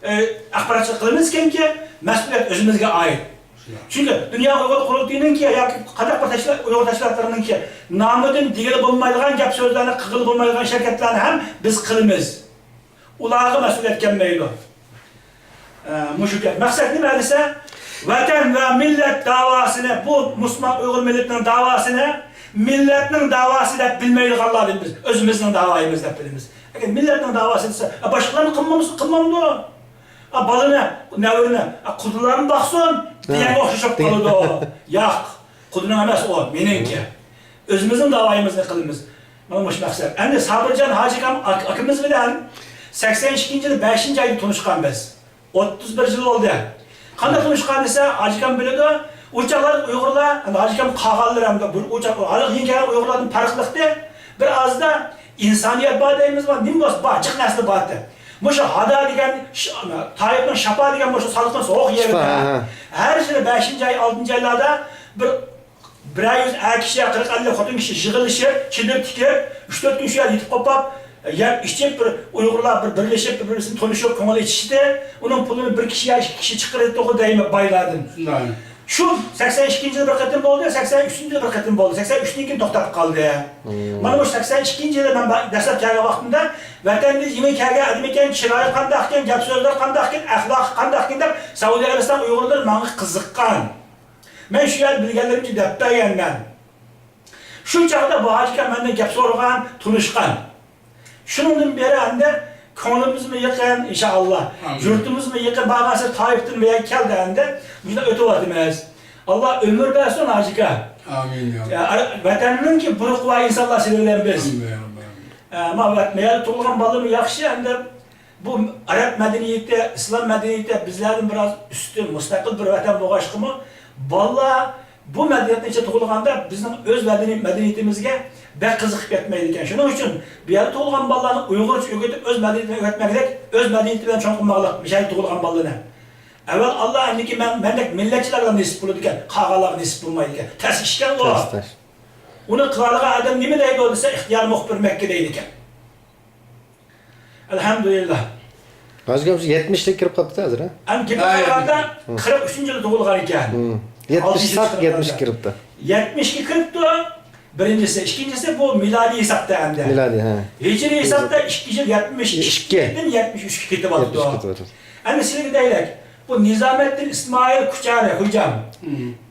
ئە، ئاخباراتچىلىق قىلىمىزكەنكى، مەسئۇلىيەت ئۆزىمىزگە ئائىت. چۈنكى دۇنيا ئۇيغۇر قۇرۇلتىيىنىڭكى ياكى قانداق بىر تەشكىلات، ئۇيغۇر تەشكىلاتلىرىنىڭكى نامىدىن دېگىلى بولمايدىغان گەپ سۆزلەرنى، قىلغىلى بولمايدىغان ھەرىكەتلەرنى ھەم بىز قىلىمىز. ئۇلارغا مەسئۇلىيەت كەلمەيدۇ. ئە، مۇشۇ گەپ. مەقسەت نېمە دېسە، ۋەتەن ۋە مىللەت داۋاسىنى، بۇ مۇسۇلمان ئۇيغۇر مىللىتىنىڭ داۋاسىنى مىللەتنىڭ داۋاسى دەپ بىلمەيدىغانلاردىن بىز ئۆزىمىزنىڭ داۋايىمىز دەپ بىلىمىز. ئەگەر مىللەتنىڭ داۋاسى دېسە، ئە، باشقىلارمۇ قىلمامسۇ-، قىلمامدۇ؟ ئا، بالىنى، نەۋرىنى، ئا، قۇدىلارمۇ باقسۇن دېگەنگە ئوخشاش بولۇپ قالىدۇ. ياق، قۇدىنىڭ ئەمەس ئۇ، مېنىڭكى. ئۆزىمىزنىڭ داۋايىمىزنى قىلىمىز. مانا مۇشۇ مەقسەت. ئەمدى سابىرجان ھاجىكام ئاك-، ئاكىمىز بىلەن سەكسەن ئىككىنچى يىل بەشىنچى ئايدا تونۇشقان بىز. ئوتتۇز بىر يىل بولدى. قانداق تونۇشقان دېسە، ھاجىكام بىلىدۇ. ئۇ چاغلار ئۇيغۇرلار، ئەمدى ھاجىكام قالغانلىرى ئەمدى بۇ، ئۇ چاغ، ھازىرقى يېڭى كەلگەن ئۇيغۇرلاردىن پەرقلىقتى. بىر ئازدا ئىنسانىيەت بار دەيمىزمۇ، نېمە بولسا بار، جىق نەرسە بار ئىدى. مۇشۇ ھادا دېگەن، ش-، تايىپنىڭ شاپا دېگەن مۇشۇ سالقىن سوغۇق يېرىدە. شاپا، ھە. ھەر يىلى بەشىنچى ئاي، ئالتىنچى ئايلاردا بىر، بىرەر يۈز ئەر كىشى يا قىرىق ئەللىك خوتۇن كىشى يىغىلىشىپ، چېدىر تىكىپ، ئۈچ تۆت كۈن شۇ يەردە يېتىپ قوپاپ، يەپ ئىچىپ، بىر ئۇيغۇرلار بىر بىرلىشىپ، بىر-بىرسىنى تونۇشۇپ، كۆڭۈل ئېچىشتى. ئۇنىڭ پۇلىنى بىر كىشى يا ئىككى كىشى چىقىرىۋېتىدىغۇ دەيمەن بايلاردىن. شۇ سەكسەن ئىككىنچى يىلى بىر قېتىم بولدى، سەكسەن ئۈچىنچى يىلى بىر قېتىم بولدى، سەكسەن ئۈچتىن كېيىن توختاپ قالدى. مانا مۇشۇ سەكسەن ئىككىنچى يىلى مەن با-، دەسلەپ كەلگەن ۋاقتىمدا ۋەتەندە يېڭى كەلگەن ئادەم ئىكەن، چىرايى قانداقكەن، گەپ سۆزلىرى قانداقكەن، ئەخلاقى قانداقكەن دەپ سەئۇدى ئەرەبىستان ئۇيغۇرلىرى ماڭا قىزىققان. مەن شۇ يەردە بىلگەنلىرىمچە دەپ بەرگەنمەن. شۇ چاغدا بۇ ھاجىكام مەندىن گەپ سورىغان، تونۇشقان. شۇنىڭدىن بېرى ئەمدى كۆڭلىمىزمۇ يېقىن، ئىنشائاللا. ئامىن. يۇرتىمىزمۇ يېقىن، بارغانسېرى تايىپتىن بۇ يەرگە كەلدى ئەمدى. مۇشۇنداق ئۆتۈۋاتىمىز. ئاللا ئۆمۈر بەرسۇن، ھاجىكا. ئامىن، يا رەب. ئە، ۋەتەننىڭكى بۇرۇقۋا ئىنسانلار سىلەر بىلەن بىز. ئامىن، يا رەب، ئامىن. ئە، ما ۋەت-، مەيەردە تۇغۇلغان بالىلىرىمۇ ياخشى، ئەمدى بۇ ئەرەب مەدەنىيىتى، ئىسلام مەدەنىيىتى بىزلەردىن بىراز ئۈستۈن، مۇستەقىل بىر ۋەتەن بولغاچقىمۇ، بالىلار بۇ مەدەنىيەتنىڭ ئىچىدە تۇغۇلغاندا بىزنىڭ ئۆز مەدەنىي-، مەدەنىيىتىمىزگە بەك قىزىقىپ كەتمەيدىكەن. شۇنىڭ ئۈچۈن بۇ يەردە تۇغۇلغان بالىلارنى ئۇيغۇرچە ئۆگىتىپ، ئۆز مەدەنىيىتىنى ئۆگەتمەكلىك، ئۆز مەدەنىيىتى بىلەن چوڭ قىلماقلىق، مۇشۇ يەردە تۇغۇلغان بالىلارنى. ئەۋۋەل ئاللا ئەمدىكى مەن، مەندەك مىللەتچىلەرگە نېسىپ بولىدىكەن، قالغانلارغا نېسىپ بولمايدىكەن. تەس ئىشكەن ئۇ. تەس، تەس. ئۇنى قىلالىغان ئادەم نېمە دەيدۇ دېسە، ئىختىيار مۇخبىر مەككە دەيدىكەن. ئەلھەمدۇلىللا. ھازىر شۇ يەتمىشلىك كىرىپ قاپتۇ ھازىر، ھە؟ ئەمدى گېپى قارىغاندا، قىرىق ئۈچىنچى يىلى تۇغۇلغان ئىكەن. يەتمىش ساپ، يەتمىشكە كىرىپتۇ. يەتمىشكە كىرىپتۇ. بىرىنچىسى، ئىككىنچىسى بۇ مىلادىي ھېسابتا ئەمدى. مىلادىي، ھە. ھىجرىي ھېسابتا ئىككى يۈز يەتمىش ئىككىدىن يەتمىش ئۈچكە كېتىۋاتىدۇ. يەتمىش ئۈچكە كېتىۋاتىدۇ. ئەمدى سىلەرگە دەيلەك، بۇ نىزامەتدىن ئىسمائىل كۇچانى خوجام.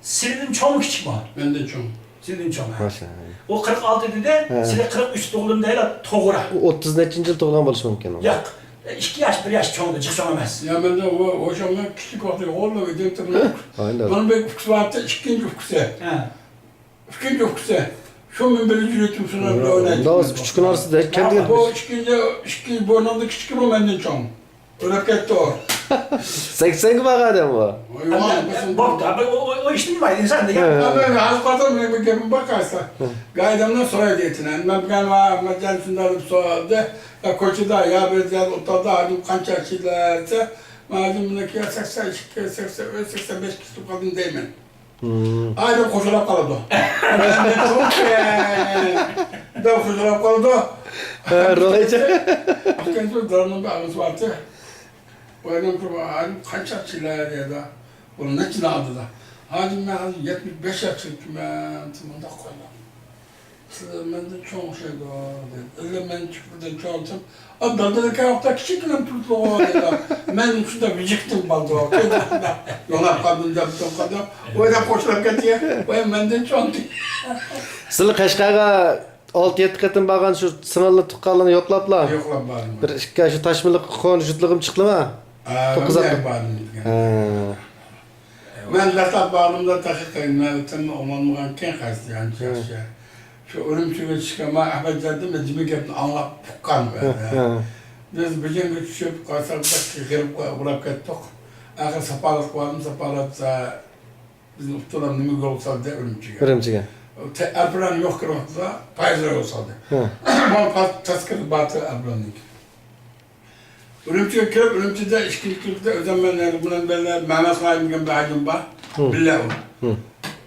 سىلەردىن چوڭمۇ، كىچىكمۇ؟ مەندىن چوڭ. سىلەردىن چوڭ، ھە. ماشائاللا. ئۇ قىرىق ئالتە دېدى، ھە. سىلەر قىرىق ئۈچ تۇغۇلدىم دەيلا، توغرا. ئۇ ئوتتۇز نەچچىنچى يىل تۇغۇلغان بولۇشى مۇمكىن ئۇ. ياق، ئىككى ياش، بىر ياش چوڭدۇ، جىق چوڭ ئەمەس. يا، مەندە ئۇ، ئوشۇڭلار كىچىك ۋاقتى ئوغلۇم ئىدى، ئاينى. بۇنىڭ بىر ئۇكىسى بارتى، ئىككىنچى ئۇكىسى. ھە. ئىككىنچى ئۇكىسى. شۇ مەن بىلەن يۈرۈيتتىم، شۇنىڭ بىلەن ئوينايتتىم. بۇ ئىككىنچى، ئىككى بۇرنۇڭدا كىچىكى بۇ مەندىن چوڭ. ئۆلۈپ كەتتى ئۇ. سەكسەنگە بارغان ئادەم ئۇ. ۋاي، ۋاي، بىزنىڭ بوپتۇ، ئۇ، ئۇ، ئۇ ئىشتىن بايدىنسان دېگەن. ھە. ھە، مەن ھازىر قالدىم، مەن بىر گېپىم بار قارىسا. ھە. گايدامنىڭ سورايدۇ ئېتىنى. مەن بىلەن ۋە ئەمەتجان شۇنداق دەپ سورىدى. ۋە كوچىدا يا بىر يەردە ئولتۇردا، ھاجىم قانچە ياشلار دېسە، مەن ھاجىم مېنىڭكى يا سەكسەن ئىككى، سەكسەن ئۈچ، سەكسەن بەش كىشى قالدىم دەيمەن. ئايدىن قوشۇلاپ قالىدۇ. مەندىن چوڭكەن دەپ قوشۇلاپ قالىدۇ. ھە، روھىچە. ئىككىنچى بىر دادامنىڭ بىر ئاغىسى بارتى. بۇ ئايدىن قانچە چىلە دېدى. بۇنى نەچچە ئالدىدا. ھازىر مەن ھازىر يەتمىش بەش ياشلىقمەن، مۇنداق قويدۇم. سىلەر مەندىن چوڭ ئوخشايدۇ، دېدى. ئىللا مەن بىردىن چوڭ ئالسام، ئا، دادىلىكى ۋاقىتتا كىچىككىنە تۇرۇپتىغۇ، دېدى. مەن شۇنداق ۋىجىكتىم بالدۇر. يوناپ قالدىم دەپ، دەپ قالدىم. ئويلاپ قوشۇلۇپ كەتتى. ۋاي، مەندىن چوڭ. سىلەر قەشقەرگە ئالتە يەتتە قېتىم بارغان شۇ سىڭىلنى، تۇغقانلىرىنى يوقلاپلا؟ يوقلاپ باردىم. بىر ئىككى شۇ تاشمىلىق قون جۇتلۇقۇم چىقتىما؟ ھە، توققۇز ئاتلىق. ھە. مەن دەسلەپ بارغىنىمدا تېخى نۆۋىتىممۇ ئوڭلانمىغانىكەن قايسى ئانچە ياخشى. شۇ ئۈرۈمچىگە چۈشكەن مەن ئەھمەتجان دېمەي جىمى گەپنى ئاڭلاپ ئۇققان. بىز بېجىڭگە چۈشۈپ قارىساق بەك غېرىبقا ئۇغراپ كەتتۇق. ئاخىر ساپالاتقا باردىم، ساپالات بىزنى ئۇتتۇرۇپ نېمە يول سالدى ئۈرۈمچىگە. ئۈرۈمچىگە. ئەرپىلەرنى يوق كىرىۋاتىدۇ، پايىزلار يول سالدى. مانا تەسكىرى باتىر ئەرپىلەرنىڭكى. ئۈرۈمچىگە كىرىپ، ئۈرۈمچىدە ئىككىنچى كۈنىدە ئۆزۈم مەن بىلەن بىللە مەمەت خاھىم دېگەن بىر ھاجىم بار. بىللە ئۇ.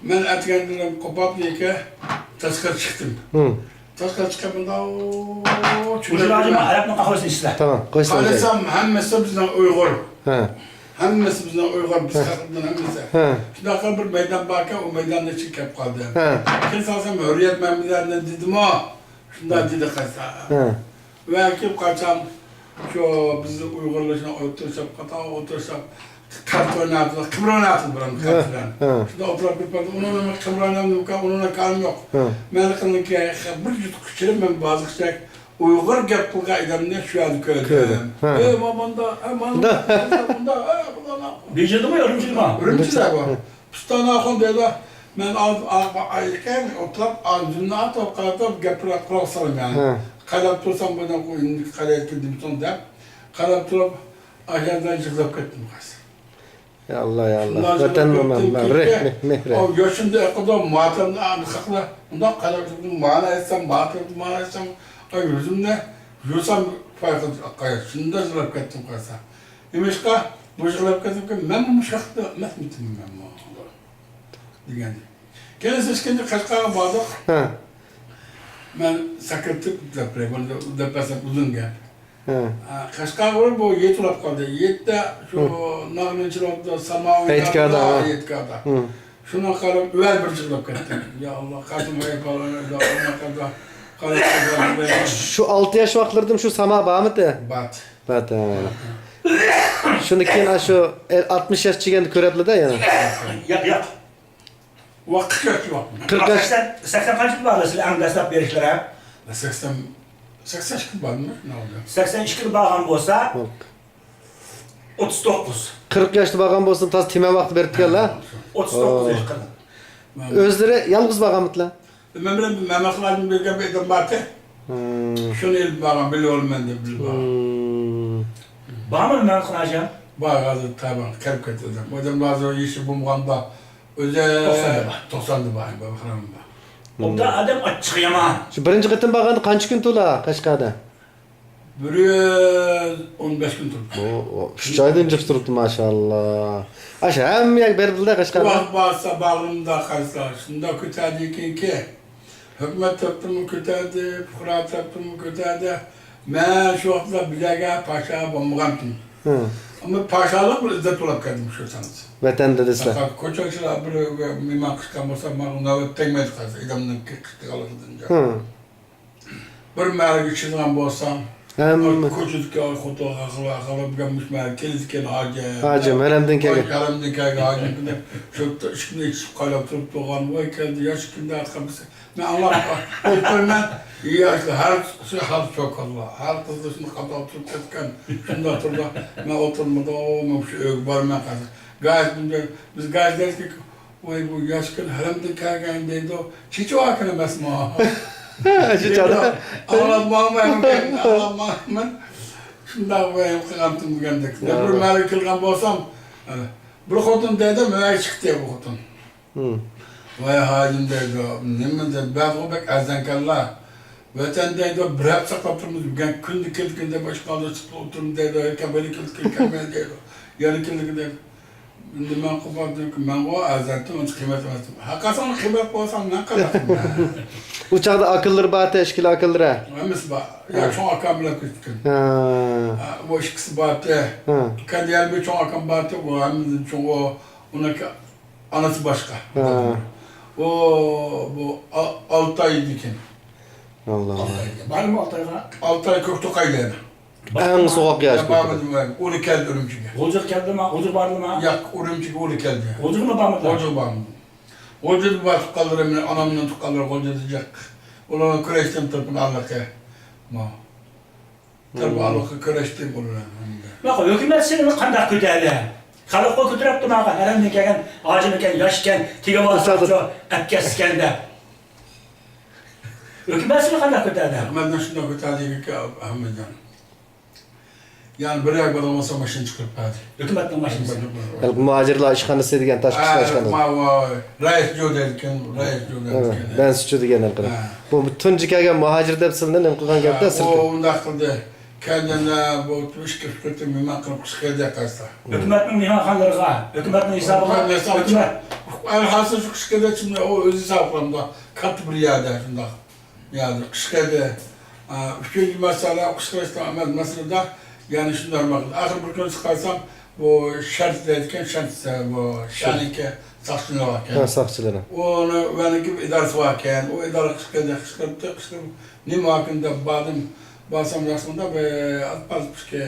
مەن ئەتىگەندىن قوپاپ يەكە تەسكىرى چىقتىم. تاشقا چىقىپ مۇنداق مۇشۇ ھاجىم ئەرەبنىڭ قەھۋىسىنى ئىچسىلەر. تامام، قويسىڭىز. قارىسام، ھەممىسى بىزنىڭ ئۇيغۇر. ھە. ھەممىسى بىزنىڭ ئۇيغۇر، بىز ھە. خەلقىمىزنىڭ ھەممىسى. ھە. شۇنداق قىلىپ بىر مەيدان باركەن، ئۇ مەيداننىڭ ئىچىگە كىرىپ قالدى. ھە. كىرسەم، ھۆررىيەت مەمەتلەرنى دېدىمۇ، شۇنداق ھە. دېدى قارىسا. ھە. ۋە كېلىپ قاچان شۇ بىز ئۇيغۇرلار شۇنداق ئولتۇرۇشۇپ، قاتار ئولتۇرۇشۇپ، كارتا ئويناۋاتىدۇ، قىمار ئويناۋاتىدۇ بىرەر ھە، كارتا بىلەن. ھە. شۇنداق ئولتۇرۇپ كېتىپ قالدى. ئۇنىڭ نېمە قىمار ئويناۋاتىدۇ، ئۇنىڭ كارىم يوق. ھە. مەن قىلدىمكى، بىر يۇتقۇچ ئىچىپ مەن بازىقچە ئۇيغۇر گەپ قىلغان ئادەمنى شۇ يەردە كۆردۈم. كۆردۈم. ھە. ئەي، مانا مۇنداق، ئەي، مانا مۇنداق، مۇنداق، ئەي، بۇنداق. بېيجىڭدىمۇ، ئۈرۈمچىدىمۇ؟ ئۈرۈمچىدە بۇ. پۇستان ئاخۇن دەيدۇ، مەن ئاز ئاغا ئايكەن ئوتلاپ، ئاغزىمنى ئاتاپ قاراپ گەپلەر قۇلاق سالىمەن. ھە. قاراپ تۇرسام، بۇنىڭ ئۆيىنى قارايدىكەن دېمىسۇن دەپ، قاراپ تۇرۇپ، ئاشۇ يەردە يىغلاپ كەتتىم قايسى. يا ئاللا، يا ئاللا. شۇنداق ۋەتەن يىغلاپ مانا، كەتتىم، مانا، كېيىنكى رەھمەت، مېھرى. ئاۋۇ ياشىمدا ئەقىدە ماتەمنى ئاندىقلا، مۇنداق قاراپ تۇردۇم، مانا ئېيتسام، ماتەمنى مانا ئېيتسام، ئاي، يۈزۈمنى يۇسام پايقىدى، ئاقاي، شۇنداق يىغلاپ كەتتىم قايسا. نېمىشقا، بۇ يىغلاپ كەتتىمكى، مەنمۇ مۇشۇ ھەقتە ئەمەسمىتىم مەنمۇ. دېگەندەك. كېيىن سىز ئىككىنچى قەشقەرگە باردۇق. ھە. مەن ساكرىتىپ دەپ بېرەي، بۇنى دەپ بەرسەم ئۇزۇن گەپ. ھە. ئە، قەشقەرگە بۇ يېتى بولاپ قالدى. يېتىدە شۇ ھە. ناغمىچىلاردا ساما ئەيتكەندە، ئوينىغاندا، ھە. ئەيتكەندە. ھە. شۇنىڭغا قاراپ ئەۋەل بىر يىغلاپ كەتتىم. يا ئاللا، قاسىم ھايا بالىلار، يا ئاللا، قاراپ، قاراپ، قاراپ. شۇ ئالتە ياش ۋاقىتلىرىدىمۇ شۇ ساما بارمىدى؟ بار. بار، ھە. شۇندىن كېيىن شۇ ئاتمىش ياش چىگەندە كۆرەتلىدە يەنە. ياق، ياق. ۋاقىت ياخشى ۋاقىت. قىرىق ياش. سەكسەن، سەكسەن قانچىلىك بارلار سىلەر ئەڭ دەسلەپ بېرىشلىرى ھە؟ سەكسەن، سەكسەن ئىككى بارمۇ؟ نەۋادا؟ سەكسەن ئىككىدە بارغان بولسا، ياق. ئوتتۇز توققۇز. قىرىق ياشتا بارغان بولسا، تازا تېمە ۋاقتى بېرىپتىكەنلا. ئوتتۇز توققۇز ياش قىرىق. ئۆزلىرى يالغۇز بارغانمىدىلە؟ مەن بىلەن مەمەخلاردىن بىلگەن بىر ئادەم بارتى. ھىم. شۇنى ئېلىپ بارغان، بىلىۋالىمەن دەپ بىلىپ بارغان. ھىم. بارمۇ مەمەخلا ئاجام؟ بار، ھازىر تايۋانغا كىرىپ كەتتى ئادەم. ئادەم ھازىر يېشى بولمىغاندا ئۆزى توقساندا بار. توقساندا بار، بىر خانىم بار. ئوبدان ئادەم ئاچچىقى يامان. شۇ بىرىنچى قېتىم بارغاندا قانچە كۈن تولا قەشقەردە؟ بىر يۈز ئون بەش كۈن تۇرۇپتۇ. ئۇ، ئۇ، ئۈچ ئايدىن جىق تۇرۇپتۇ، ماشائاللا. ئاشۇ ھەممە يەرگە بېرىپتۇ-دە، قەشقەردە. ۋاقىت بارسا، باغرىمدا قالسا، شۇنداق كۆتەردىكىنكى، ھۆكۈمەت تەرەپتىنمۇ كۆتەردى، پۇقرا تەرەپتىنمۇ كۆتەردى. مەن شۇ ۋاقىتتا بىلەرگە پاشا بولمىغانتىم. ھە. ئەمما پاشالىق بىر ئىززەت بولاپ كەلدىم شۇ سانىسى. ۋەتەندە دېسىلە. پەقەت كوچا ئىچىدە بىر مېھمان قىلغان بولسا، ماڭا نۆۋەت تەگمەيدۇ قالسا، ئادەمنىڭ قىلىقىدىن. ھە. بىر مەھەللىگە چىقىدىغان بولسام، ھەممە كوچىدىكى خوتۇن، ھەقلەر، ھەقلەر بىلەن مۇشۇ مەھەللىگە كېلىدىكەن ھاجىم. ھاجىم، ھەرەمدىن كەلگەن. ھەرەمدىن كەلگەن ھاجىم دەپ، شۇ ئىشىكنى ئېچىپ قايلاپ تۇرۇپ تۇرغان، ۋاي كەلدى، ياش كىمدە ئاتقان بىلسە. مەن ئاڭلاپ، ئېيتىمەن، ياش، ھەر قىزى ھال چوكانلار، ھەر قىزى شۇنداق قاتاپ تۇرۇپ كەتكەن، شۇنداق تۇرىدۇ. مەن ئولتۇرمىدىم، مەن شۇ ئۆيگە بارىمەن قازا. گاز، بىز گاز دەيدىكى، ۋاي، بۇ ياش كىن ھەرەمدىن كەلگەن دەيدۇ. چېچىۋالغان ئەمەسمۇ؟ شۇ چاغدا. ئاڭلاپ ماڭىمەن، ئاڭلاپ ماڭىمەن. شۇنداق ۋاي قىلغانتىم دېگەندەك. يا. بىر مەھەللىگە كىرگەن بولسام، بىر خوتۇن دەيدۇ، مەن چىقتى بۇ خوتۇن. ھىم. ۋاي ھاجىم دەيدۇ، نېمە دەيدۇ، بەزىغۇ بەك ئەرزانكەنلا. ۋەتەن دەيدۇ، بىر ھەپتە ساقلاپ تۇرىمىز، بۈگۈن كۈندە كېلىدىكەن دەپ، ئاشقازان چىقىپ ئولتۇرىمىز دەيدۇ، كەلمەيدۇ، كېلىدىكەن كەلمەيدۇ دەيدۇ. يەنە كېلىدىكەن دەيدۇ. ئەمدى مەن قوپاردىم، مەنغۇ ئەرزانتىم، ئانچە قىممەت ئەمەس. ھەققاسىڭ قىممەت بولسا، مەن قىممەتمەن. ئۇ چاغدا ئاكىلىرى بارتى، ئىككىلا ئاكىلىرى؟ ھەممىسى بار. يا، ھە. چوڭ ئاكام بىلەن كۆچۈپ كەتكەن. ھە. ھە، ئۇ ئىككىسى بارتى. ھە. كەينىدە يەنە بىر چوڭ ئاكام بارتى، ئۇ ھەممىدىن چوڭ ئۇ. ئۇنىڭ ئانىسى باشقا. ھە. ئۇ، بۇ ئا-، ئالتايدىكەن. ئاللا. ئالتايدىكەن. بارمۇ ئالتايغا؟ ئالتاي كۆكتوقايدا يەنە. ئەڭ سوغۇق ياش. يا، بارمىدىم مەن. ئۇلى كەلدى ئۈرۈمچىگە. غۇلجىغا كەلدىمۇ؟ غۇلجىغا باردىمۇ؟ ياق، ئۈرۈمچىگە ئۇلى كەلدى. غۇلجىغىمۇ بارمىدى؟ غۇلجىغا بارمىدىم. غۇلجىدا بار تۇغقانلىرىم، ئانامنىڭ تۇغقانلىرى غۇلجىدا جىق. ئۇلار بىلەن كۆرۈشتۈم تېلېفون ئارقىلىقى. ما. تېلېفون ئارقىلىقى كۆرۈشتۈم ئۇلار بىلەن. ماقۇل، ھۆكۈمەت سېنى قانداق كۆتەردى؟ خەلق قول كۆتۈرۈپتۇ ماڭا، ھەرەمدىن كەلگەن ھاجىم ئىكەن، ياش ئىكەن، تېگىۋالساڭچۇ، ئەپكەتسىكەن دەپ. ھۆكۈمەت سېنى قانداق كۆتەردى؟ ھۆكۈمەتنى شۇنداق كۆتەردىكى، ئەمەتجان. يەنى بىر ئاي بولغانسا ماشىنا چىقىرىپ بەردى. ھۆكۈمەتنىڭ ماشىنىسى. ھۆكۈمەتنىڭ ماشىنىسى. ھېلىقى مۇھاجىرلار ئىشخانىسى دېگەن تاشقى ئىشلار ئىشخانىسى. ماۋۇ رەئىس جو دەيدىكەن، رەئىس جو دەيدىكەن. بەنسىچۇ دېگەن ھېلىقى. بۇ تۇنجى كەلگەن مۇھاجىر دەپ سىلىنى نېمە قىلغان گەپتە، ئۇ سىرتى. ئۇنداق قىلدى. كەلگەندە بۇ ئىككى قېتىم مېھمان قىلىپ قىش كەلدى قايسا. ھۆكۈمەتنىڭ مېھمانخانىلىرىغا، ھۆكۈمەتنىڭ ھېسابىغا، ھۆكۈمەت. ئەلھاسىل شۇ قىش كەلدى، ئۇ ئۆز ھېسابى قىلامدۇ. كاتتا بىر يەردە شۇنداق. يەردە قىش كەلدى. ئا، ئۈچىنچى مەسىلە، قىش كەلدى ئەمەس مەسىلىدە، يەنى شۇنداق نېمە قىلدى. ئاخىر بىر كۈنى قارىسام، بۇ شەرت دەيدىكەن، شەرت، بۇ شەنىكى ساقچىلىرى باركەن. ھە، ساقچىلىرى. ئۇنى ۋەنىكى ئىدارىسى باركەن. ئۇ ئىدارە قىش كەلدى، قىش كەلدى، قىش كەلدى. نېمە ۋاركىن دەپ باردىم. بارسام راستىندا بىر ئاز پاز پىشكى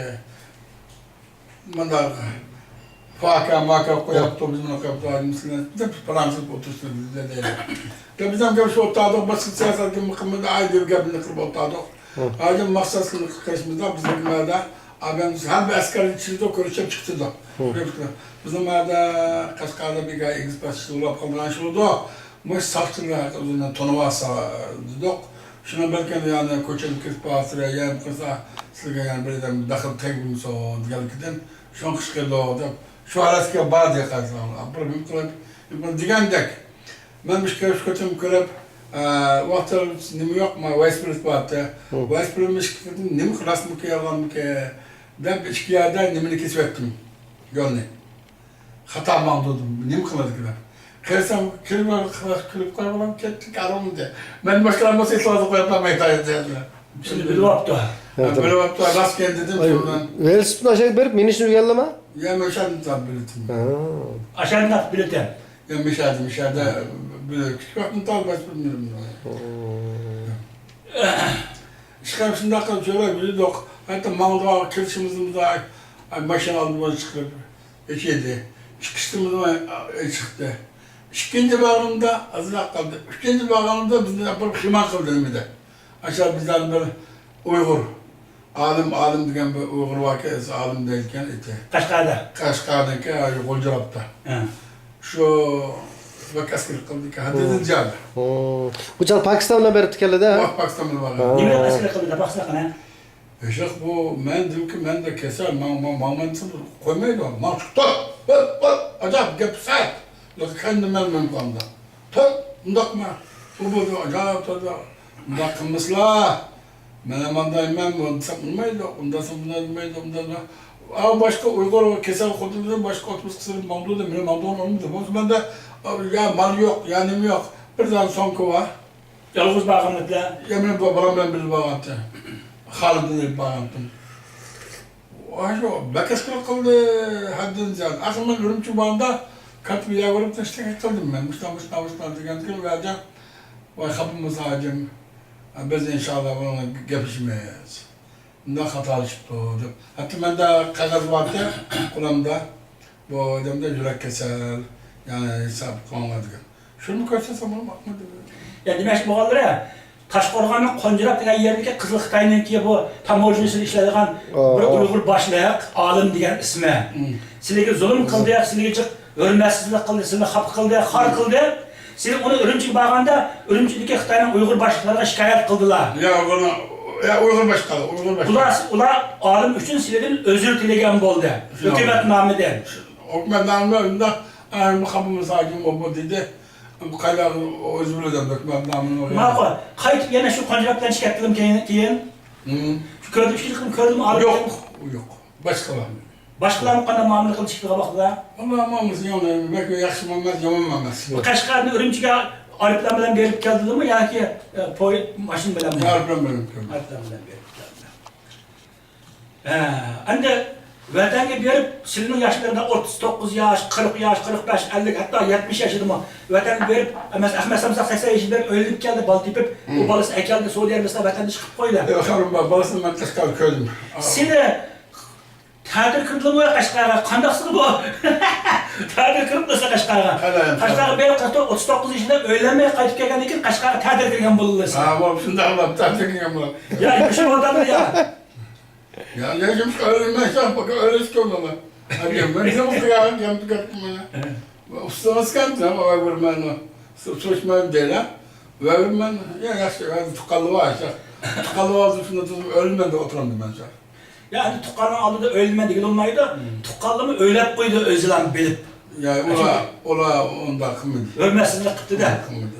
مۇنداق پاكا ماكا قويۇپتۇ، بىز مۇنى قويۇپتۇ، مىسلىنى دەپ پىلانسىز ئولتۇرسۇن دەيدۇ. دەپ بىز ھەم گەپلىشىپ ئولتۇردۇق، باشقا سىياسەتكە مۇقىم ئاي دەپ گەپنى قىلىپ ئولتۇردۇق. ھازىر مەقسەت قىلىشىمىزدا بىزنىڭ مەدە ئادەم ھەر بىر ئەسكەرنى چىزدۇق، كۆرۈشۈپ چىقتى. بىزنىڭ مەدە قەشقەردە بىر ئېگىز پەس ئۇلاپ قالغان ئىش بولدى. مۇشۇ ساقچىلار ئۆزىنى تونۇۋالسا دېدۇق. شۇنىڭ بەلكىم يەنە كوچىدا كېتىپ قالسا، يەنە قىلسا، سىلەرگە يەنە بىر ئادەم دەخلى تەگمىسۇن دېگەنلىكىدىن، شۇڭا قىش كېلىدۇ دەپ، شۇ ھالەتكە باردى قايسىلار. بىر نېمە قىلىپ، دېگەندەك، مەن مۇشۇ كۆرۈپ، ئە، ۋاقىتتا نېمە يوق، ما، ۋايس پرېزىدېنت بارتى. ۋايس پرېزىدېنت ئىككى قېتىم نېمە راستمىكى، يالغانمىكى دەپ، ئىككى يەردە نېمىنى كېسىۋەتتىم، يولنى. خاتا ماڭدۇردۇم، نېمە قىلىدىكىن دەپ. قارىسام، كىرىپ، كىرىپ قويۇپ، كەتتى، كارىمىدى. مەن باشقىلار بولسا ئېتىبارلىق قويۇپ قالمايتتى. شۇنى بىلىۋاپتۇ. ھە، بىلىۋاپتۇ، راست ئىكەن دېدىم. ئاي، شۇندىن. ۋېلىسىپىتنى ئاشاق بېرىپ مېنىشنى ئۆگەندىما؟ يا، مەن شۇندىن تارتىپ بىلىتىم. ھە. ئاشانداق بىلىتەم. يا، مىشادا، مىشادا، بىر كىچىك ۋاقتىمدا تارتىپ بىلمىدىم. ئىشقىلىپ شۇنداق قىلىپ شۇنداق يۈردۇق. ھەتتا ماڭىدىغان كىرىشىمىزدە، ئاي، ماشىنا ئالدىمىزغا چىقىپ، ئېچىلدى. چىقىشتىمىزمۇ چىقتى. ئىككىنچى بارغىنىمدا ئازراق قالدى. ئۈچىنچى بارغىنىمدا بىزنى ئاپىرىپ خىمان قىلدى نېمىدە. ئاشۇ بىزلەرنى بىر ئۇيغۇر، ئالىم، ئالىم دېگەن بىر ئۇيغۇر باركەن، ئالىم دەيدىكەن ئېتى. قەشقەردە؟ قەشقەردىكى، غۇلجىراپتا. ھە. شۇ بەك ئەسكىرىك قىلدىكەن. ھەددىدىن زىيادە. بۇ چاغ پاكىستان بىلەن بېرىپتىكەنلەردە؟ ۋاھ، پاكىستان بىلەن بارغان. ھە. نېمە ئەسكىرىك قىلدى، پاكىستان قانا؟ ھېشاق بۇ، مەن دېدىمكى، مەندە كېسەل، ماڭ، ماڭ، ماڭ، مەن دېسەم قويمايدۇ. ماڭ، توختا، ھوپ، ھوپ، ئاجايىپ گەپ سەت. لېكىن كەندە مەن، مەن قاندا. توي، مۇنداقما؟ بۇ، بۇ، بۇ، ئاجايىپ تويدا. مۇنداق قىلمىسىلا. مەن ھەم ماندايمەن، مۇنداق قىلمايدۇ، ئۇنداق قىلمايدۇ، ئۇنداق قىلمايدۇ. ئا، باشقا ئۇيغۇر كېسەل خوتۇنلىرى باشقا ئوتوبۇسقا سېلىپ ماڭدۇ دە، مېنى ماڭدۇرغان ئۇنىمىدى. بولمىسا مەندە، ئا، يا مال يوق، يا نېمە يوق. بىر دانە سومكا بار. يالغۇز بارغانمىدىلا؟ يا، مېنىڭ بالام بىلەن بىللە بارغانتى. خالىدنى ئېلىپ بارغانتىم. ئاشۇ بەك ئەسكىرىك قىلدى، ھەددىدىن زىيادە. ئاخىرى مەن ئۈرۈمچىگە بارغاندا، كاتىپ ياۋۇرۇپ تەشتەك قىلدىم مەن. مۇشۇنداق، مۇشۇنداق، مۇشۇنداق دېگەندىكىن، ۋەجە، ۋاي، خاپا بولمىسا ھاجىم، بىز ئىنشاللا بۇنىڭغا گەپلىشىمىز. مۇنداق خاتالىشىپتۇ دەپ. ھەتتا مەندە قەغەز بارتى، قولۇمدا. بۇ ئادەمدە يۈرەك كېسەل، يەنى ھېساب قىلىڭلار دېگەن. شۇنى كۆرسەتسەم بولمامدۇ؟ يا، دېمەكچى بولغانلىرى، تاشقورغاننىڭ قونجىراپ دېگەن يېرىدىكى قىزىل خىتاينىڭكى بۇ تاموژنىسىدا ئىشلەيدىغان بىر ئۇيغۇر باشلىق، ئالىم دېگەن ئىسمى. سىلىگە زۇلۇم قىلدى، سىلىگە جىق ھۆرمەتسىزلىك قىلدى، سىلىنى خاپا قىلدى، خار قىلدى. سىلى ئۇنى ئۈرۈمچىگە بارغاندا، ئۈرۈمچىدىكى خىتاينىڭ ئۇيغۇر باشلىقلىرىغا شىكايەت قىلدىلا. يا، ئۇلار، يا، ئۇيغۇر باشلىقلار، ئۇيغۇر باشلىقلار. ئۇلار، ئۇلار ئالىم ئۈچۈن سىلىدىن ئۆزۈر تىلىگەن بولدى. ھۆكۈمەت نامىدىن. ھۆكۈمەت نامىدىن ئۇنداق، ئە، مۇخابىر مۇساجىم ئوبۇ دېدى. قايدا ئۆزى بىلىدۇ ھۆكۈمەت نامىنى. ماقۇل. قايتىپ يەنە شۇ قونجىراپ بىلەن شىكايەت قىلدىم كېيىن، كېيىن. شۇ كۆردۈم، ئىككى قېتىم كۆردۈم، ئالىم. يوق، يوق. باشقىلار. باشقىلارمۇ قانداق مۇئامىلە قىلدى ئىككى ۋاقىتتا؟ ۋاللا مۇئامىلىسى يامان، بەك ياخشىمۇ ئەمەس، يامانمۇ ئەمەس. بۇ قەشقەردىن ئۈرۈمچىگە ئايروپىلان بىلەن بېرىپ كەلدىلىمۇ ياكى، ئە، پوي-، ماشىنا بىلەنمۇ؟ ئايروپىلان بىلەن كەلدى. ئايروپىلان بىلەن بېرىپ كەلدى. ھە، ئەمدى ۋەتەنگە بېرىپ، سىلىنىڭ ياشلىرىدا ئوتتۇز توققۇز ياش، قىرىق ياش، قىرىق بەش، ئەللىك، ھەتتا يەتمىش ياشىدىمۇ ۋەتەنگە بېرىپ، ئەمەس، ئەخمەت سامساق سەكسەن ياشىدا بېرىپ ئۆيلىنىپ كەلدى، بالا تېپىپ، ئۇ بالىسىنى ئەكەلدى، سودىيە بىلەن ۋەتەندىن چىقىپ قويدى. يوق، بالىسىنى مەن قەشقەردە كۆردۈم. سىلى تەتۈر كىردىلىمۇ قەشقەرگە؟ قانداقسىلى بۇ؟ تەتۈر كىرىپلا قەشقەرگە. قەشقەرگە بېرىپ، قىرىق توققۇز، ئوتتۇز توققۇز يېشىدا ئۆيلەنمەي قايتىپ كەلگەندىن كېيىن، قەشقەرگە تەتۈر كىرگەن بولىسىز. ھە، بولۇپ شۇنداق بولۇپ تەتۈر كىرگەن بولۇپ. يا، يۈرۈش بولدىمۇ يا؟ يا، يا، يۈرۈش ئۆيلەنمەي، بۇ ئۆيلىشىپ كەلدىم. ئەگەر مەن نېمە قىلغان گەپنى گەپمۇ؟ ئۇستىڭىز كەمدە، ۋەگىرمەن، سوچمەن دەيلا. ۋەگىرمەن، يا ياخشى، ھازىر تۇغقانلىق بار، ياخشى. تۇغقانلىق بولسا شۇنداق تۇرۇپ ئۆلىمەن دەپ ئولتۇرامدىمەن شۇ. يا، ئەمدى تۇغقاننىڭ ئالدىدا ئۆلىمەن دېگىلى بولمايدۇ. تۇغقانلىرىمۇ ئۆيلەپ قويدى ئۆزلەرمۇ بىلىپ. يا، ئۇلار، ئۇلار ئۇنداق قىلمىدى. ھۆرمەتسىزلىك قىپتۇ-دە. قىلمىدى.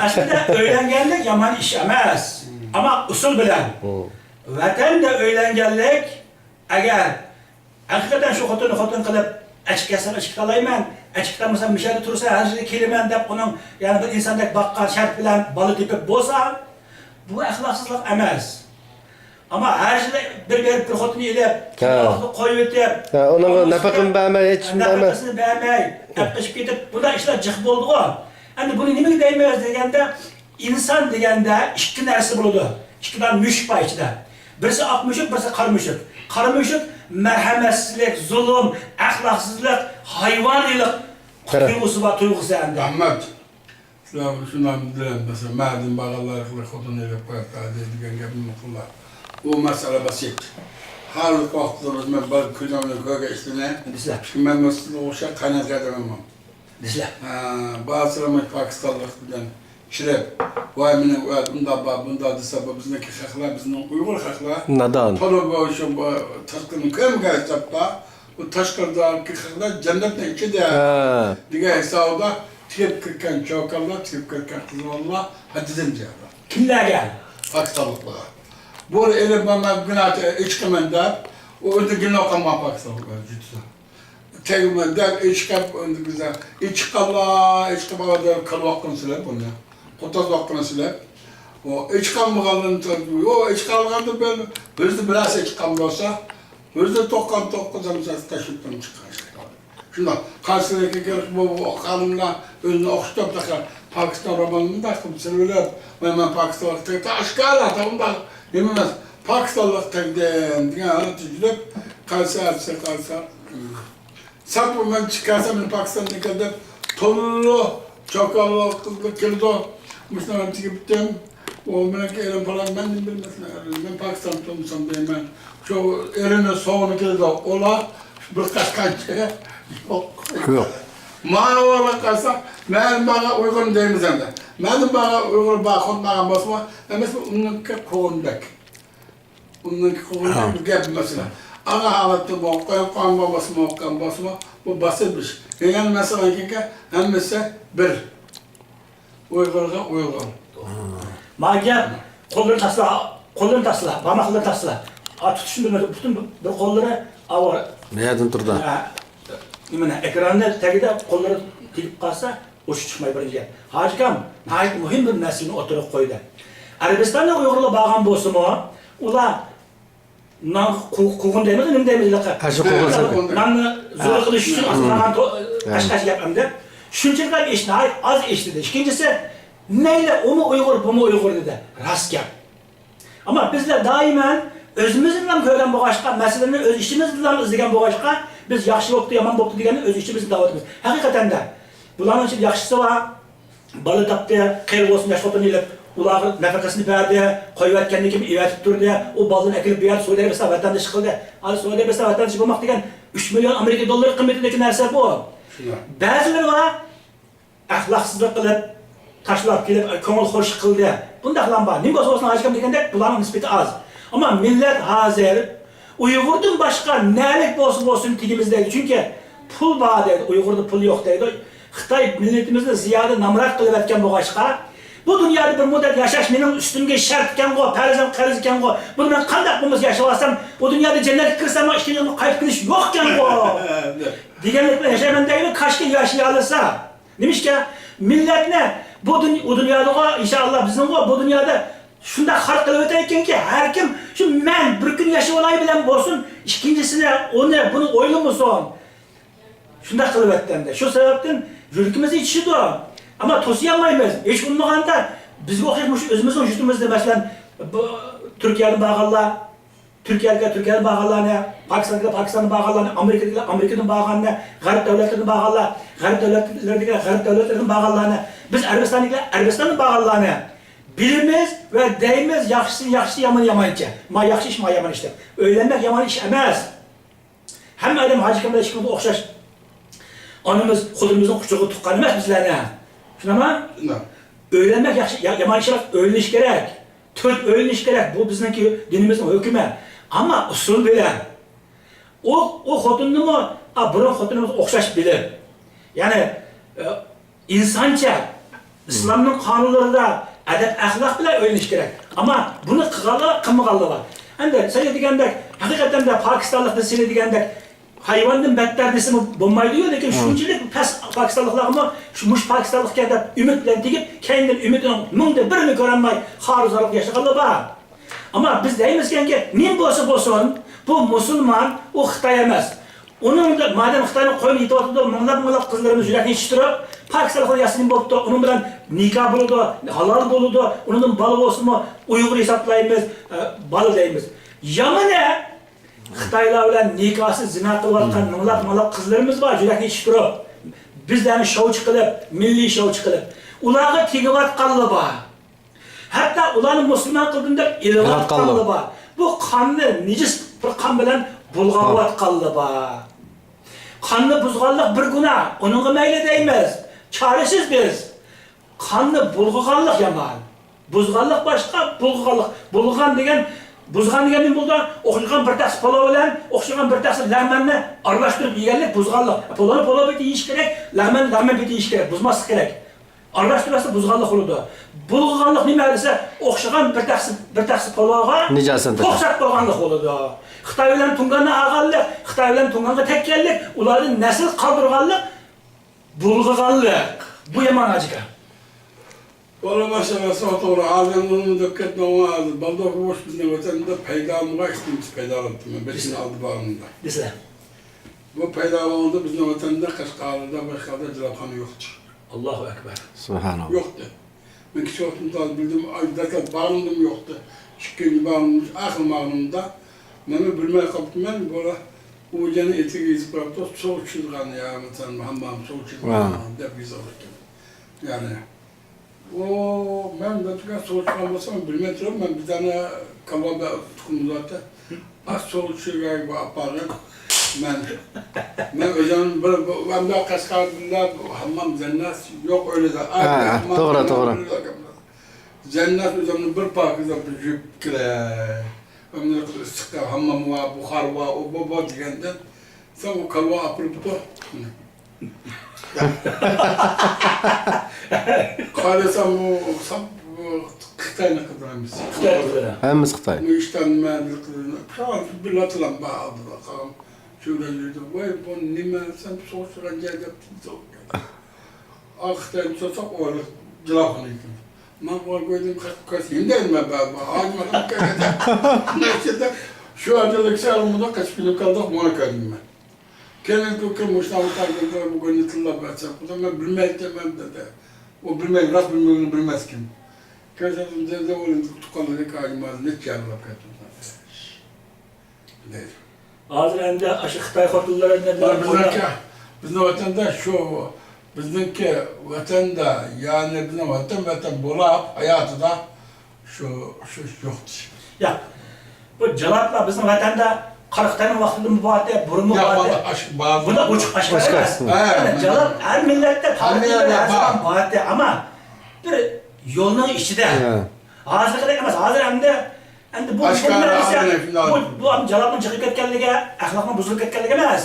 ئەسلىدە ئۆيلەنگەنلىك يامان ئىش ئەمەس. ئەمما ئۇسۇل بىلەن. ۋەتەندە ئۆيلەنگەنلىك، ئەگەر ھەقىقەتەن شۇ خوتۇننى خوتۇن قىلىپ، ئەچىكى كەلسەم ئەچىكى تاللايمەن، ئەچىكى تاللىمىسام مۇشۇ يەردە تۇرسا ھەر يىلى كېلىمەن دەپ ئۇنىڭ يەنە بىر ئىنساندەك باققان شەرت بىلەن بالا تېپىپ بولسا، بۇ ئەخلاقسىزلىق ئەمەس. ئەمما ھەر يىلى بىر بېرىپ بىر خوتۇننى ئېلىپ، ھە. قويۇۋېتىپ، ھە، ئۇنىڭغا نەپىقىنى بەرمەي، ھېچ نېمە بەرمەي. نەپىقىسىنى بەرمەي، ئەپ قېچىپ كېتىپ، بۇنداق ئىشلار جىق بولدىغۇ. ئەمدى بۇنى نېمىگە دەيمىز دېگەندە، ئىنسان دېگەندە ئىككى نەرسە بولىدۇ. ئىككى دانە مۈشۈك بار ئىچىدە. بىرسى ئاق مۈشۈك، بىرسى قارا مۈشۈك. قارا مۈشۈك مەرھەمەتسىزلىك، زۇلۇم، ئەخلاقسىزلىق، ھايۋانىيلىق تۇيغۇسى بار، تۇيغۇسى ئەمدى. ئەمەت، سىلەر شۇنداق بىلەن، مەسىلەن، مەدىن باغانلار خوتۇن ئېلىپ قويۇپتۇ دېگەن گەپنى قىلما. ئۇ مەسىلە بەسىت. ھازىرقى ۋاقىتتا مەن بىر كۆزۈم بىلەن كۆرگەن ئىشلىرىنى، دېسىلە. چۈنكى مەن سىزگە ئوخشاش قاينات قەدىمىم. دېسىلە. ھە، بارسىلەر مۇشۇ پاكىستانلىق بىلەن كىرىپ، ۋاي مېنىڭ ئۇنداق بار، بۇنداق دېسە، بۇ بىزنىڭكى خەقلەر، بىزنىڭ ئۇيغۇر خەقلەر. نادان. تولا بۇ شۇ بۇ تاشقىرىنى كۆرمىگەن ھېسابتا، بۇ تاشقىرىدىكى خەقلەر جەننەتنىڭ ئىچىدە ھە. دېگەن ھېسابىدا تېگىپ كىرگەن چوكانلار، تېگىپ كىرگەن قىز بالىلار ھەددىدىن زىيادە. كىملەرگە؟ پاكىستانلىقلار. بۇ ئېلىپ مانا گۇناھ ئىچ قىلىمەن دەپ، ئۇ ئۆزى گۇناھ قىلمىغان پاكىستانلىقلار جۈتىسى. تەگمە دەپ ئىشقاپ، ئۆندە بىزدە ئىچقانلار، ئىچقان بالا دەپ كالۋاققىنى سىلەپ بۇنى. قوتازلاققىنى سىلەپ. ئۇ ئىچقانمىغانلىرىنى تۇرۇپ، ئۇ ئىچقانلىغاندا بىر، بىزدە بىرەرسى ئىچقان بولسا، بىزدە توقسان توققۇز ھەممىسى تەشۋىقتىن چىققان. شۇنداق، قايسىلىكى كېرەك بۇ، بۇ خانىملار ئۆزىنى ئوخشىتىپ تاقا، پاكىستان رومانىنى مۇنداق قىلىپ سېلىۋېلىپ، مەن، مەن پاكىستانغا تېگىپ، ئاشكارا، مۇنداق نېمە ئەمەس، پاكىستانلىق تەگدىم دېگەن ھالەتتە يۈرۈپ، قايسى ئەتىسى قالسا، ساپ مەن چىقارسام، مېنى پاكىستاندىن كەل دەپ، توللا چوكانلىق قىزلار كېلىدۇ. مۇشۇنى تېگىپ بىتتىم. ئۇ مېنىڭكى ئېرىم پالان، مەن نېمە بىلمەسمەن، مەن پاكىستان تۇغمىسام دەيمەن. شۇ ئېرىنى سوغۇنى كېلىدۇ، ئۇلار بىر قاچقانچە يوق. يوق. مانا ئۇلار قالسا، مەن بارغان ئۇيغۇر دەيمىز ئەمدى. مەن بارغان ئۇيغۇر بار، خۇد بارغان بولسىمۇ، ئەمەس، ئۇنىڭكى قوغۇندەك. ئۇنىڭكى قوغۇندەك بىر گەپ مەسىلە. ئاغا ھالەتتە بۇ قويۇپ قويغان بولمىسىمۇ، قويغان بولسىمۇ، بۇ باسىدۇ ئىش. دېگەن مەسىلە ئىكەنكى، ھەممىسى بىر. ئۇيغۇرغا ئۇيغۇر. ما گەپ، قوللىرىنى تاشلا، قوللىرىنى تاشلا، بارماقلىرىنى تاشلا. ئا، تۇتۇشنى بىلمەيدۇ، پۈتۈن بىر قوللىرى ئاۋۇ. نەدىن تۇرىدۇ؟ ھە، نېمىنى، ئېكراننى تەگىدە قوللىرى تېگىپ قالسا، ئۇچۇپ چىقماي بىرىنچى گەپ. ھاجىكام ناھايىتى مۇھىم بىر مەسىلىنى ئوتتۇرىغا قويدى. ئەرەبىستاندا ئۇيغۇرلار بارغان بولسىمۇ، ئۇلار نان قۇ-، قوغۇن دەيمىز، نېمە دەيمىز، ھە، شۇ قوغۇن سېتىدۇ. ناننى زور قىلىش ئۈچۈن ئاسرىغان تو-، قاچ-قاچ گەپ ئەمدى. شۇنچىلىك ئىش، ناھايىتى ئاز ئىش دېدى. ئىككىنچىسى، مەيلى، ئۇمۇ ئۇيغۇر، بۇمۇ ئۇيغۇر دېدى. راست گەپ. ئەمما بىزلەر دائىمەن ئۆزىمىزدىنلا كۆرگەن بولغاچقا، مەسىلىنى ئۆز ئىچىمىزدىنلا ئىزدىگەن بولغاچقا، بىز ياخشى بوپتۇ، يامان بوپتۇ دېگەننى ئۆز ئىچىمىزدىن دەۋاتىمىز. ھەقىقەتەندە، بۇلارنىڭ ئىچىدە ياخشىسى بار، بالا تاپتى، قېرى بولسىمۇ ياش خوتۇننى ئېلىپ، ئۇلارغا نەپەقىسىنى بەردى، قويۇۋەتكەندىن كېيىن ئېۋەتىپ تۇردى، ئۇ بالىنى ئەكېلىپ بۇ يەردە سعۇدى ئەرەبىستان ۋەتەندىشى قىلدى. ھازىر سعۇدى ئەرەبىستان ۋەتەندىشى بولماق دېگەن ئۈچ مىليون ئامېرىكا دوللىرى قىممىتىدىكى نەرسە بۇ. شۇنداق. بەزىلىرى بار، ئەخلاقسىزلىق قىلىپ، تاشلاپ كېلىپ، كۆڭۈل خورشى قىلدى. بۇنداقلام بار. نېمە بولسا بولسۇن، ھاجىكام دېگەندەك، بۇلارنىڭ نىسبىتى ئاز. ئەمما مىللەت ھازىر ئۇيغۇردىن باشقا نەلىك بولسا بولسۇن تېگىمىز دەيدۇ. چۈنكى پۇل بار دەيدۇ، ئۇيغۇردا پۇل يوق دەيدۇ. خىتاي مىللىتىمىزنى زىيادە نامرات قىلىۋەتكەن بولغاچقا، بۇ دۇنيادا بىر مۇددەت ياشاش مېنىڭ ئۈستۈمگە شەرت ئىكەنغۇ، پەرزەم قەرز ئىكەنغۇ، بۇنى مەن قانداق بولمىسا ياشىۋالسام، بۇ دۇنيادا جەننەتكە كىرسەممۇ ئىككىنچى قېتىم قايتىپ كېلىش يوق ئىكەنغۇ دېگەنلىك بىلەن ياشايمەن دەيدۇ، كاشكى ياشىيالىسا. نېمىشقا؟ مىللەتنى بۇ دۇن-، ئۇ دۇنيادىغۇ، ئىنشائاللا، بىزنىڭغۇ بۇ دۇنيادا شۇنداق خار قىلىۋېتەيكەنكى، ھەر كىم شۇ مەن بىر كۈن ياشىۋالاي بىلەن بولسۇن، ئىككىنچىسىنى، ئۇنى، بۇنى ئويلىمىسۇن. شۇنداق قىلىۋەتتى ئەمدى. شۇ سەۋەبتىن يۈرىكىمىز ئېچىشىدۇ. ئەمما توسۇيالمايمىز. ھېچ بولمىغاندا بىزگە ئوخشاش مۇشۇ ئۆزىمىزنىڭ يۇرتىمىزدا، مەسىلەن، بۇ تۈركىيەدىن بارغانلار، تۈركىيەدىكىلەر تۈركىيەدىن بارغانلارنى، پاكىستاندىكىلەر پاكىستاندىن بارغانلارنى، ئامېرىكىدىكىلەر ئامېرىكىدىن بارغاننى، غەرب دۆلەتلىرىدىن بارغانلار، غەرب دۆلەتلىرىدىكىلەر غەرب دۆلەتلىرىدىن بارغانلارنى، بىز ئەرەبىستاندىكىلەر ئەرەبىستاندىن بارغانلارنى بىلىمىز ۋە دەيمىز، ياخشىسى ياخشى، يامىنى يامانچە. ما ياخشى ئىش، ما يامان ئىش دەپ. ئۆيلەنمەك يامان ئىش ئەمەس. ھەممە ئادەم ھاجى ئاكام بىلەن ئىككىمىز ئوخشاش. ئانىمىز، خوتۇنىمىزنىڭ قۇچىقىغا تۇغقان ئەمەس بىزلەرنى. شۇنداقمۇ؟ شۇنداق. ئۆيلەنمەك ياخشى، يا-، يامان ئىش ئەمەس، ئۆيلىنىش كېرەك. تۆت ئۆيلىنىش كېرەك. بۇ بىزنىڭكى دىنىمىزنىڭ ھۆكمى. ئەمما ئۇسۇل بىلەن. ئۇ، ئۇ خوتۇننىمۇ، ئا، بۇرۇن خوتۇنىمىز ئوخشاش بىلىپ. يەنى، ئە، ئىنسانچە، ئىسلامنىڭ قانۇنلىرىدا ئەدەپ-ئەخلاق بىلەن ئۆيلىنىش كېرەك. ئەمما بۇنى قىلغانلار، قىلمىغانلار بار. ئەمدى سەن دېگەندەك، ھەقىقەتەن دە پاكىستانلىقتا سەن دېگەندەك ھايۋاندىن بەتتەر دېسىمۇ بولمايدۇ-يۇ، لېكىن شۇنچىلىك پەس پاكىستانلىقلارمۇ شۇ، مۇشۇ پاكىستانلىقكەن دەپ ئۈمىد بىلەن تېگىپ، كەينىدىن ئۈمىدىنىڭ مىڭدا بىرىنى كۆرەلمەي خارۇزارلىق ياشىغانلار بار. ئەمما بىز دەيمىزكەنكى، نېمە بولسا بولسۇن، بۇ مۇسۇلمان، ئۇ خىتاي ئەمەس. ئۇنىڭ، مادەم خىتاينىڭ قوينىدا يېتىۋاتىدۇ، مىڭلاپ مىڭلاپ قىزلىرىمىز يۈرەكنى يېتىشتۈرۈپ، پاكىستانلىقلار ياسىنىم بوپتۇ، ئۇنىڭ بىلەن نىكاھ بولىدۇ، ھالال بولىدۇ، ئۇنىڭدىن بالا بولسىمۇ ئۇيغۇر ھېسابلايمىز، ئە، بالا دەيمىز. يامىنى، خىتايلار بىلەن نىكاھسىز زىنا قىلىۋاتقان مىڭلاپ مىڭلاپ قىزلىرىمىز بار، يۈرەكنى يېتىشتۈرۈپ. بىزلەرنى شوۋچى قىلىپ، مىللىي شوۋچى قىلىپ، ئۇلارغا تېگىۋاتقانلار بار. ھەتتا ئۇلارنى مۇسۇلمان قىلدىم دەپ ئېلىۋاتقانلار بار. بۇ قاننى نىجىس بىر قان بىلەن بۇلغاۋاتقانلار بار. قاننى بۇزغانلىق بىر گۇناھ، ئۇنىڭغا مەيلى دەيمىز. چارىسىز بىز. قاننى بۇلغىغانلىق يامان. بۇزغانلىق باشقا، بۇلغىغانلىق. بۇلغىغان دېگەن، بۇزغان دېگەن نېمە بولىدۇ؟ ئوخشىغان بىر تەخسە پالاۋ بىلەن ئوخشىغان بىر تەخسە لەغمەننى ئارىلاشتۇرۇپ يېگەنلىك بۇزغانلىق. پالاۋنى پالاۋ پېتى يېيىش كېرەك، لەغمەننى لەغمەن پېتى يېيىش كېرەك. بۇزماسلىق كېرەك. ئارىلاشتۇرماسلىق بۇزغانلىق بولىدۇ. بۇلغىغانلىق نېمە دېسە، ئوخشىغان بىر تەخسە، بىر تەخسە پالاۋغا نىجاسەت توخساپ قويغانلىق بولىدۇ. خىتاي بىلەن تۇڭگاننى ئالغانلىق، خىتاي بىلەن تۇڭگانغا تەگكەنلىك، ئۇلاردىن نەسىل قالدۇرغانلىق، بۇلغىغانلىق. بۇ يامان ھاجىكا. بالام، ماشائاللا، ساڭا توغرا. ھازىر ئۇنى دەپ كەتمەڭ، ھازىر بالدۇر بوش بىزنىڭ ۋەتەندە پەيدا بولمىغان ئىككىنچى پەيدا بولۇپتۇ. مەن بەش يىل ئالدى بارغىنىمدا. دېسىلە. بۇ پەيدا بولغاندا بىزنىڭ ۋەتەندە، قەشقەردە، باشقا يەردە جىلاپخانا يوقتى. ئاللاھۇ ئەكبەر. سۇبھاناللا. يوقتى. مەن كىچىك ۋاقتىمدا بىلدىم، ئاي، دەسلەپ بارغىنىمدىمۇ يوقتى. ئىككىنچى بارغىنىمدا، ئاخىر بارغىنىمدا مەنمۇ بىلمەي قاپتىمەن، بۇلار ئۇ جەننى ئېتىگە يېزىپ قويۇپتۇ، سۇ ئىچىدىغان، يا، مەسىلەن، ھاممام سۇ ئىچىدىغان دەپ يېزىۋالغانىكەن. يەنى، ئۇ، مەن بىر تۈگەن سۇ ئىچىدىغان بولسام، بىلمەي تۇرۇپ، مەن بىر دانە كالۋا تۇخۇمىم بارتى. ئاز سۇ ئىچىگە ئاپارغان. مەن، مەن ئۆزۈم بىر، بۇ، ئەمدى قەشقەردە ھاممام جەننەت يوق ئۆيدە. ھە، توغرا، توغرا. جەننەت ئۆزۈمنى بىر پاكىز بىر يۇيۇپ كېلەي. ئەمدى ئىسسىق ھاممام بار، بۇخار بار، ئۇ بۇ بار دېگەندىن سەن ئۇ كالۋا ئاپىرىپتۇ. قارىسام، ئۇ ساپ، ئۇ خىتاينىڭ قىزى ھەممىسى. خىتاي قىزلىرى. ھەممىسى خىتاي. ئۇ ئىشتانما، بىر قىزىنى، بىر لاتىلام بار ئالدىدا قالغان. شۇ بىلەن يۈردۈم. ۋاي، بۇ نېمە، سەن سوغۇشتۇرغان جاي دەپ. ئا، خىتاينى سورىساق، ئۇ جىلاپخانا ئىكەن. مەن ئۇنى كۆردۈم، قاچ، قاچ، ھىندى مەن بار، بار، ھاجى مەن كۆرگەندە. شۇ ئادەملەر كىشى ئالمىدا قېچىپ كېلىپ قالدۇق، مانا كۆردۈم مەن. كېيىن كۆكۈم مۇشۇنداق ئوتاقتا بۇ كۈننى تىللاپ بەرسەم، خۇدا مەن بىلمەيتتىم مەن دېدى. ئۇ بىلمەي، راست بىلمىگىنى بىلمەسكەن. كۆرسەتتىم دېدى، ئۇ تۇغقانلىرى كاجىمازنى چىيارلاپ كەتتىم. دەيدۇ. ھازىر ئەمدى ئاشۇ خىتاي خوتۇنلىرى ئەمدى مانا بىزنىڭكى، بىزنىڭ ۋەتەندە شۇ، بىزنىڭكى ۋەتەندە، يەنى بىزنىڭ ۋەتەن، ۋەتەن بولاپ ھاياتىدا شۇ، شۇ ئىش يوق. ياق. بۇ جالاپلار بىزنىڭ ۋەتەندە قارا خىتاينىڭ ۋاقتىدىنمۇ بارتى، بۇرۇنمۇ ياق، بارتى. بۇنداق ئوچۇق ئاشكارا ئاشكارا. ئەمەس. ھە، يەنى جالاپ ھەر مىللەتتە، ھەر تارىختا مىللەتتە ھەر زامان بارتى. ئەمما بىر يولنىڭ ئىچىدە. ھە. ھازىرقىدەك ئەمەس. ھازىر ئەمدى ئەمدى بۇ ئاشكارا، بۇ، بۇ جالاپنىڭ چىقىپ كەتكەنلىكى، ئەخلاقنىڭ بۇزۇلۇپ كەتكەنلىكى ئەمەس.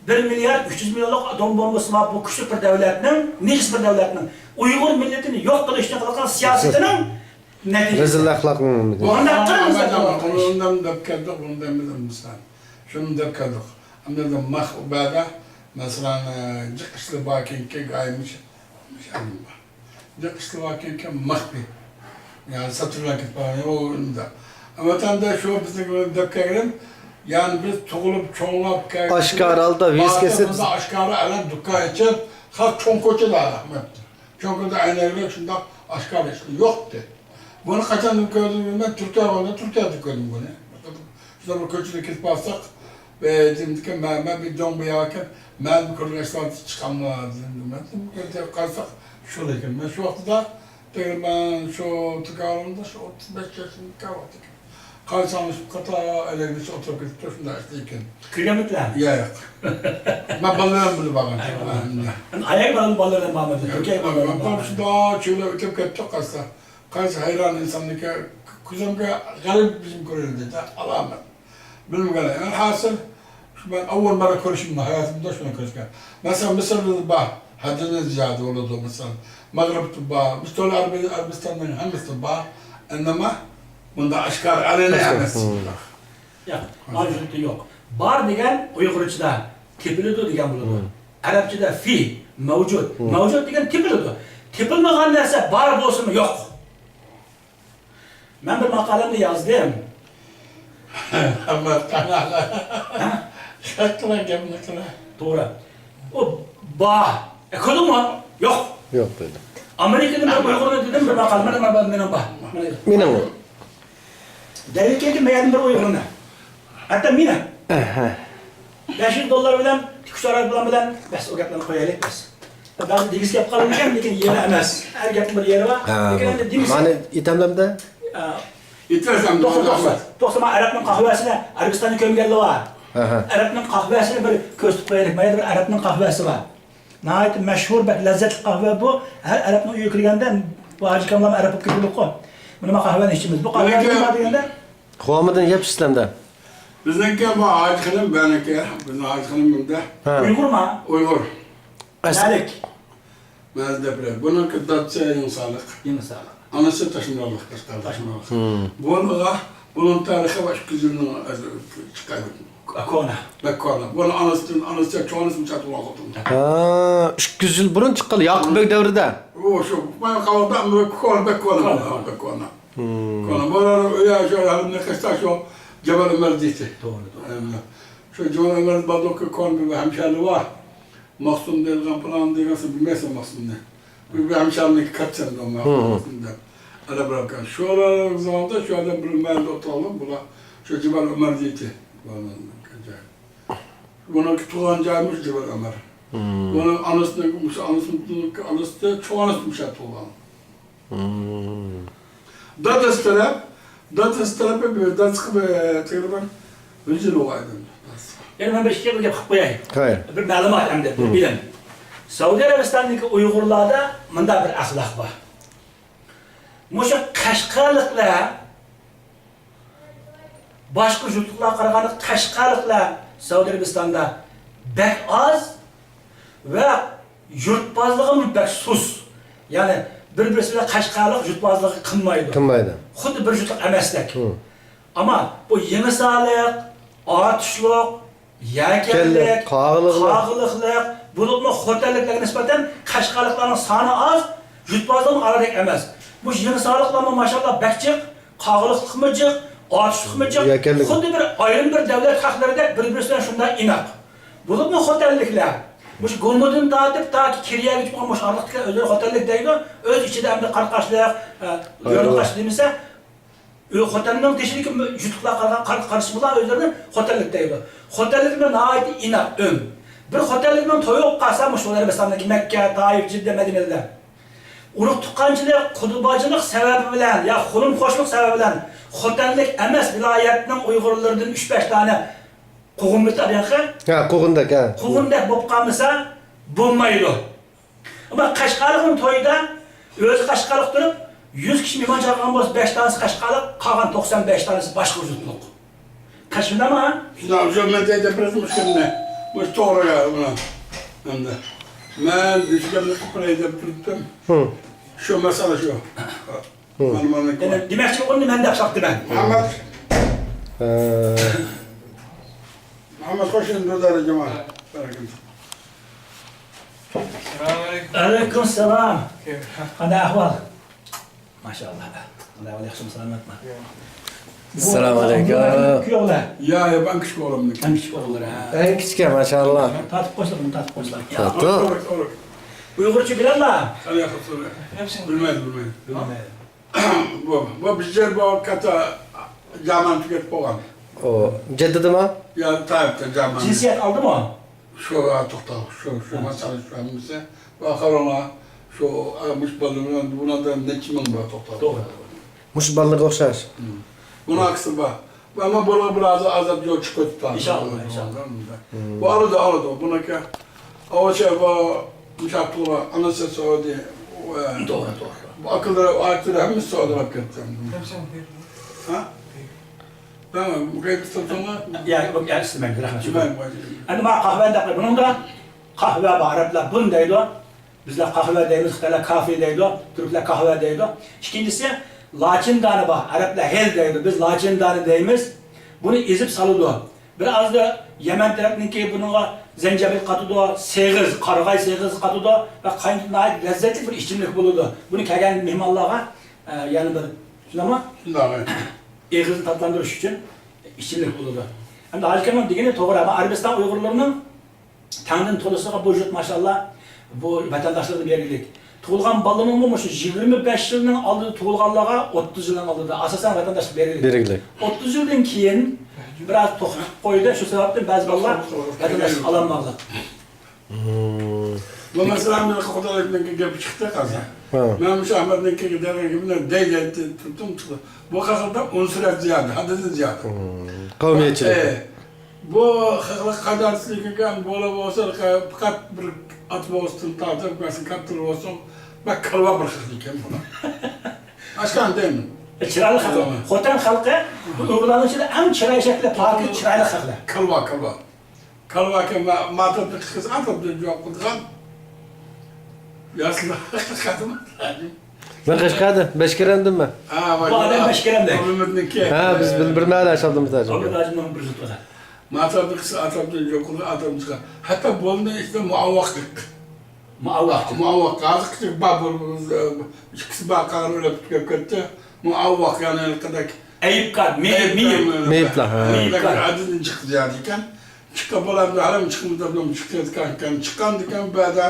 بىر مىليارد ئۈچ يۈز مىليونلۇق ئاتوم بومبىسى بار بۇ كۈچلۈك بىر دەۋلەتنىڭ، نىجىس بىر دەۋلەتنىڭ ئۇيغۇر مىللىتىنى يوق قىلىش ئۈچۈن قىلغان سىياسىتىنىڭ نەتىجىسى. رەزىل ئەخلاقنىڭ نەتىجىسى. بۇنداق قىلىمىز دەپ، بۇنى دەپ كەلدۇق، بۇنى دەپ كەلدۇق. شۇنى دەپ كەلدۇق. ئەمدى ماخ ئۇبەدە، مەسىلەن، جىق ئىشلار باركەنكى، گايمىش، مىش ئەلىم بار. جىق ئىشلىۋاتقانكەن مەخپىي. يەنى ساتىۋېلىپ كېتىپ قالغان، ئۇ ئۇنداق. ۋەتەندە شۇ بىزنىڭ دەپ كەلگىنىم، يەنى بىز تۇغۇلۇپ، چوڭلاپ كەلگەن ئاشكارا ھالدا ۋىز كېسىپ، ئاشكارا ئەلەم دۇكان ئېچىپ، خەق چوڭ كوچىدا ئەخمەتتى. چوڭ كوچىدا ئەينەكلەر شۇنداق ئاشكارا ئىشلار يوقتى. بۇنى قاچاندىن كۆردۈم، مەن تۈركىيە بارغاندا تۈركىيەدە كۆردۈم بۇنى. شۇنداق بىر كوچىدا كېتىپ بارساق، دېدىمكى، مەن، مەن بىر دۆڭ بۇ يەرگە، مەن بىر كۆرگەن ئىشلارنى چىقاملا دېدىم. قارىساق، شۇ ئىكەن. مەن شۇ ۋاقتىدا، دېگەن، مەن شۇ تۇركىيە بارغاندا شۇ ئوتتۇز بەش ياشىمدا ۋاقتىكەن. قان ساڭلىشىپ قاتا ئەلەگلىشىپ ئولتۇرۇپ كېتىپتۇ، شۇنداق ئىشتىكەن. كىرگەنمىتىلەر؟ ياق، ياق. مەن بالىلىرىم بىلەن بارغان. ئاياغ بالىلىرىم بارمىدى؟ تۈركىيە بالىلىرىم بارمىدى؟ شۇنداق چۆگىلەپ ئۆتۈپ كەتتۇق قارىسا. قارىسا ھەيران ئىنساننىكى، كۆزۈمگە غەرىب بىزىم كۆرۈندى-دە، ئالامەت. بىلمىگەن. ئەلھاسىل، شۇ مەن ئاۋۋال مانا كۆرۈشۈم ھاياتىمدا شۇنى كۆرگەن. مەسىلەن، مىسىردا بار، ھەددىدىن زىيادە بولىدۇ، مىسىر. مەغرىبتە بار، مۇستەۋلا ئەرەبىي ئەرەبىستاننىڭ ھەممىسىدە بار. ئەمما بۇنداق ئاشكارا ئەلەنە ئەمەس. ياق، مەۋجۇتى يوق. بار دېگەن ئۇيغۇرچىدا تېپىلىدۇ دېگەن بولىدۇ. ئەرەبچىدە في، مەۋجۇت. مەۋجۇت دېگەن تېپىلىدۇ. تېپىلمىغان نەرسە بار بولسىمۇ يوق. مەن بىر ماقالەمنى يازدىم. ئەمما قانداق؟ ھە؟ شۇنداق قىلىڭ، گەپنى قىلىڭ. توغرا. ئۇ بار. ئە، كۆردۈڭمۇ؟ يوق. يوق دېدى. ئامېرىكىدىن بىر ئۇيغۇرنى دېدىم، بىر ماقالە. مانا، مانا، مېنىڭ بار. مانا. مېنىڭ. دەلىل كەلگەن مەيەردىن بىر ئۇيغۇرنى. ھەتتا مېنى. ئەھە. بەش يۈز دوللار بىلەن، تىككۈچى ئايروپىلان بىلەن، بەس، ئۇ گەپلەرنى قويايلى، بەس. بەزى دېگۈسى كەپ قالىدىكەن، لېكىن يەنە ئەمەس. ھەر گەپنىڭ بىر يېرى بار. ھە، لېكىن ئەمدى دېگۈسى مانا ئېيتامدىمدە؟ ئا، ئېيتىۋەرسەم، توختا، توختا. توختا، مانا ئەرەبنىڭ قەھۋەسىنى، ئەرەبىستاننى كۆرمىگەنلەر بار. ئەھە. ئەرەبنىڭ قەھۋەسىنى بىر كۆرسىتىپ قويايلى. مانا يەردە بىر ئەرەبنىڭ قەھۋەسى بار. ناھايىتى مەشھۇر، بەك لەززەتلىك قەھۋە بۇ. ھەر ئەرەبنىڭ ئۆيىگە كىرگەندە، بۇ ھاجى ئاكاملارمۇ ئەرەب بولۇپ كىرگەنلىكقۇ. مانا ما قەھۋەنى ئىچىمىز. بۇ قەھۋە نېمە دېگەندە؟ قومىدىن يەپ ئىشلەمدە. بىزنىڭكى بۇ ھاجى خېنىم، بەنىكى، بىزنىڭ ھاجى خېنىم بۇندە. ھە. ئۇيغۇرما؟ ئۇيغۇر. ئەس- مەلىك. مەزدەپرە. بۇنىڭكى دادىسى يېڭىسارلىق. يېڭىسارلىق. ئانىسى تاشمۇرادلىق، قەشقەر. تاشمۇرادلىق. بۇنىڭغا، بۇنىڭ تارىخى بار ئىككى يۈز يىلنىڭ چىققان. كونا. بەك كونا. بۇنىڭ ئانىسىدىن، ئانىسى، چوڭ ئانىسى مۇشۇ تۇغۇلغان خوتۇن. ھە، ئىككى يۈز يىل بۇرۇن چىققان، ياقۇپ بەگ دەۋرىدە. ئۇ شۇ، مانا قاۋاقتا كونا، بەك كونا. كونا. بۇنىڭ ئۆيى شۇ ھەممە قىشتا شۇ جەبەل ئۆمەر دېيتتى. توغرا، توغرا. شۇ جەبەل ئۆمەر بادوكى كونا بىر ھەمشەرلى بار. مەخسۇم دېيىلگەن پىلان دېگەنسى بىلمەيسەن مەخسۇمنى. بىر، بىر ھەمشەرلىك كاتسەن دەپ. ئەرەب ئەرەبكەن. شۇ زاماندا شۇ يەردە بىر مەھەلدە ئولتۇرغان بۇلار شۇ جىبال ئۆمەر دېيتتى. بۇنىڭكى تۇغۇلغان جايى مۇشۇ جىبال ئۆمەر. بۇنىڭ ئانىسىنىڭ، مۇشۇ ئانىسىنىڭ ئانىسى، چوڭ ئانىسى مۇشۇ يەردە تۇغۇلغان. دادىسى تەرەپ، دادىسى تەرەپى بىر، دادىسىغا بىر تەقرىبەن يۈز يىل بولغان ئىدى. يەنە مەن بىر ئىككى گەپ قىلىپ قوياي. ھاي. بىر مەلۇمات ئەمدى، بىر بىلىم. سەئۇدى ئەرەبىستاندىكى ئۇيغۇرلاردا مۇنداق بىر ئەخلاق بار. مۇشۇ قەشقەرلىكلەر، باشقا يۇرتلۇقلارغا قارىغاندا قەشقەرلىكلەر سەئۇدى ئەرەبىستاندا بەك ئاز ۋە يۇرتبازلىقىمۇ بەك سۇس. يەنى بىر-بىرسى بىلەن قەشقەرلىك يۇرتبازلىقى قىلمايدۇ. قىلمايدۇ. خۇددى بىر يۇرتلۇق ئەمەستەك. ئەمما بۇ يېڭىسارلىق، ئاتۇشلۇق، يەكەنلىك، قاغىلىقلىق، بولۇپمۇ خوتەنلىكلەرگە نىسبەتەن قەشقەرلىكلەرنىڭ سانى ئاز، يۇرتبازلىقمۇ ئارىدەك ئەمەس. مۇشۇ يېڭىسارلىقلارمۇ ماشائاللاھ بەك جىق، قاغىلىقلىقمۇ جىق، ئاتۇشلۇقمۇ جىق. خۇددى بىر ئايرىم بىر دەۋلەت خەقلىرىدەك بىر-بىرسى بىلەن شۇنداق ئىناق. بولۇپمۇ خوتەنلىكلەر مۇشۇ گۇمىدىن تارتىپ تاكى كېرىيەگىچە بولغان مۇشۇ ئارىلىقتىكى ئۆزلىرى خوتەنلىك دەيدۇ، ئۆز ئىچىدە ئەمدى قاراقاشلىق، ئە، يۆلىقاش دېمىسە، ئۆ، خوتەننىڭ تېشىدىكى يۇرتلۇقلار قارىغان قار-، قارىشى بۇلار ئۆزلىرىنى خوتەنلىك دەيدۇ. خوتەنلىكلەر ناھايىتى ئىناق، ئۆم. بىر خوتەنلىكنىڭ تويى بولۇپ قالسا، مۇشۇ ئەرەبىستاندىكى مەككە، تائىف، جىددە، مەدىنىلەردە ئۇرۇق تۇغقانچىلىق، قۇدا باجىلىق سەۋەبى بىلەن يا خۇلۇم خوشلۇق سەۋەبى بىلەن خوتەنلىك ئەمەس ۋىلايەتنىڭ ئۇيغۇرلىرىدىن ئۈچ بەش دانە قوغۇنمىتى ئالغانغا. ھە، قوغۇندەك، ھە. قوغۇندەك بولۇپ قالمىسا بولمايدۇ. ئەمما قەشقەرلىكنىڭ تويىدا ئۆزى قەشقەرلىك تۇرۇپ، يۈز كىشى مېھمان چاقىرغان بولسا، بەش دانىسى قەشقەرلىك، قالغان توقسان بەش دانىسى باشقا يۇرتلۇق. قەشقەرلىكمۇ؟ شۇنداق، شۇ مەن دەيدىم، بىر مۇشكىلنى، مۇشۇ توغرا گەپ بۇ. ئەمدى مەن دۈشكەمنى قىلىپ بېرەي دەپ تۇرۇپتىم. ھە. شۇ مەسىلە شۇ. مانا، مانا. يەنە دېمەكچى بولغىنىمنى مەن دەپ ساپتىمەن. مۇھەممەد. ھە. مۇھەممەد، خوش كەلدىڭ، دۇردارى جامائەت. بەرىكەللا. ئەلەيكۇم سالام. قانداق ئەھۋال؟ ماشائاللاھ. قانداق ئەھۋال، ياخشىمۇ، سالامەتمۇ؟ ئەسسالامۇ ئەلەيكۇم. كۈيەۋلەر. يا، يا، بۇ ئەڭ كىچىك ئوغلۇمنىڭ. ئەڭ كىچىك ئوغۇللار، ھە. ئەڭ كىچىك، ماشائاللاھ. تارتىپ قويسىلا، بۇنى تارتىپ قويسىلا. تارتىپ. ئۇيغۇرچە بىلەملا؟ بىلمەيدۇ، بىلمەيدۇ. بىلمەيدۇ. بۇ، بۇ بىزچە بۇ كاتتا جامانى تۈگەتتى بولغان. ئۇ جىددىدىمۇ؟ يا، تايىپتا جامانى. جىنسىيەت ئالدىمۇ؟ شۇ، ھە، توختاڭ. شۇ، شۇ مەسىلە شۇ ھەممىسى. بۇ ئاخىرىڭا شۇ، ئە، مۇشۇ بالىلار بىلەن بۇنىڭدا نەچچە مىڭ بار، توختاڭ. توغرا. مۇشۇ بالىلارغا ئوخشاش. مۇناقىشىسى بار. ئەمما بۇلار بىر ئاز ئازاب يول چىقىپ ئۆتۈپ بارىدۇ. ئىنشاللا، ئىنشاللا. بۇ ئالىدۇ، ئالىدۇ. بۇنىڭكى ئاۋۇ شەي بۇ مۇشۇ پۇلى ئانىسى سعودى. توغرا، توغرا. بۇ ئاكىلار، ئاكىلار ھەممىسى سعودىغا ئاپ كەتتى. ھە؟ مەن بۇ گەپنى تۇتۇڭلار. يا، يا، ئىستىمەيمەن، رەھمەت. ئەمدى مانا قەھۋە دەپ، بۇنىڭدا قەھۋە بار، ئەرەبلەر بۇن دەيدۇ. بىزلەر قەھۋە دەيمىز، خىتايلار كافى دەيدۇ، تۈركلەر قەھۋە دەيدۇ. ئىككىنچىسى، لاچىن دانى بار، ئەرەبلەر ھېل دەيدۇ، بىز لاچىن دانى دەيمىز. بۇنى ئېزىپ سالىدۇ. بىر ئازدا يەمەن تەرەپنىڭكى بۇنىڭغا زەنجەبىل قاتىدۇ، سېغىز، قارىغاي سېغىز قاتىدۇ ۋە قاينىتىپ ناھايىتى لەززەتلىك بىر ئىچىملىك بولىدۇ. بۇنى كەلگەن مېھمانلارغا، ئە، يەنە بىر، شۇنداقمۇ؟ شۇنداق. ئېغىزنى تاتلاندۇرۇش ئۈچۈن ئىچىملىك بولىدۇ. ئەمدى ھاجىكامنىڭ دېگىنى توغرا. ئەمما ئەرەبىستان ئۇيغۇرلىرىنىڭ تەڭدىن تولىسىغا بۇ يۇرت، ماشائاللا، بۇ ۋەتەنداشلىقنى بەرگۈلۈك. تۇغۇلغان بالىنىڭمۇ مۇشۇ يىگىرمە بەش يىلنىڭ ئالدىدا تۇغۇلغانلارغا ئوتتۇز يىلنىڭ ئالدىدا ئاساسەن ۋەتەنداشلىق بەرگۈلۈك. بەرگۈلۈك. ئوتتۇز يىلدىن كېيىن بىر ئاز توختىتىپ قويدى. شۇ سەۋەبتىن بەزى بالىلار ۋەتەنداشلىق ئالالمىغان. بۇ مەسىلە ئامېرىكا خۇدايىنىڭ گېپى چىقتى ھازىر. ھە. مەن مۇشۇ ئەھمەدنىڭ دەيدىغان گېپىنى دەي دەي تۇردۇم. بۇ خەقلەردە ئۇنسۇرىيەت زىيادە، ھەددىدىن زىيادە. قەۋمىيەتچىلىك. ئە، بۇ خەقلەر قانداقچىلىك ئىكەن، بۇلار بولسا پەقەت بىر ئات بولسۇن تارتىپ، مەسىلەن، كاتتىلار بولسۇن، بەك كالۋا بىر خەق ئىكەن بۇلار. ئاشكارا دەيمەن. چىرايلىق خەق. خوتەن خەلقى بۇ ئۇيغۇرلارنىڭ ئىچىدە ئەڭ چىراي شەكلى پاكىز، چىرايلىق خەقلەر. كالۋا، كالۋا. كالۋاكە ما-، ماتېرىيال قىلسا ئاتىدىن جوق قىلغان. ياسلار قاتمىدى. مەن قەشقەردىن، بەشكەرەمدىن مەن. ھە، بۇ ئادەم بەشكەرەمدە. ئۆمىمىزنىڭكى. ھە، بىز بىر، بىر مەھەللە ئاشالدىمىز ھاجىم. ئۆمىمىز بىر زۇت. ماتېرىيال قىلسا ئاتىدىن جوق قىلغان، ئاتىدىن چىققان. ھەتتا بۇلارنىڭ ئىچىدە مۇئاۋۋاقلىق. مۇئاۋۋاق. مۇئاۋۋاق. ھازىرقى بار بۇ، ئىككىسى بار قالغان ئۆلۈپ كېتىپ كەتتى. مۇئاۋۋاق، يەنى ھېلىقىدەك. ئەيىبكار، مېيىپ، مېيىپ. مېيىپلار، ھە. مېيىپكار. ئادىدىن چىقتى دېگەن. چىققان بولامدۇ، ھەرەم چىقمىدى، چىقىدىكەن، چىققاندىكەن، بەدە،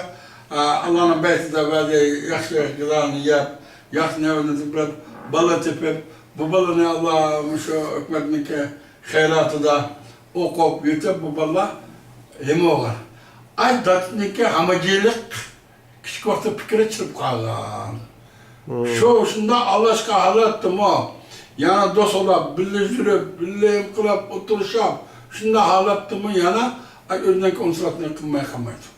ئاللانىڭ بەيتىدە بەدە ياخشى غىزانى يەپ، ياخشى نەۋرىنى بىلەپ، بالا تېپىپ، بۇ بالىنى ئاللا مۇشۇ ھۆكۈمەتنىڭكى خەيراتىدا ئوقۇپ يېتىپ، بۇ بالىلار ھېمى بولغان. ئاي داتنىڭكى ھامىجىلىق كىچىك ۋاقتىدا پىكرى چىرىپ قالغان. شۇ، شۇنداق ئالاشقا ھالەتتىمۇ، يەنە دوستلار بىللە يۈرۈپ، بىللە ئىنقىلاب ئولتۇرۇشۇپ، شۇنداق ھالەتتىمۇ يەنە ئۆزىنىڭكى ئۇنسۇراتنى قىلماي قالمايدۇ.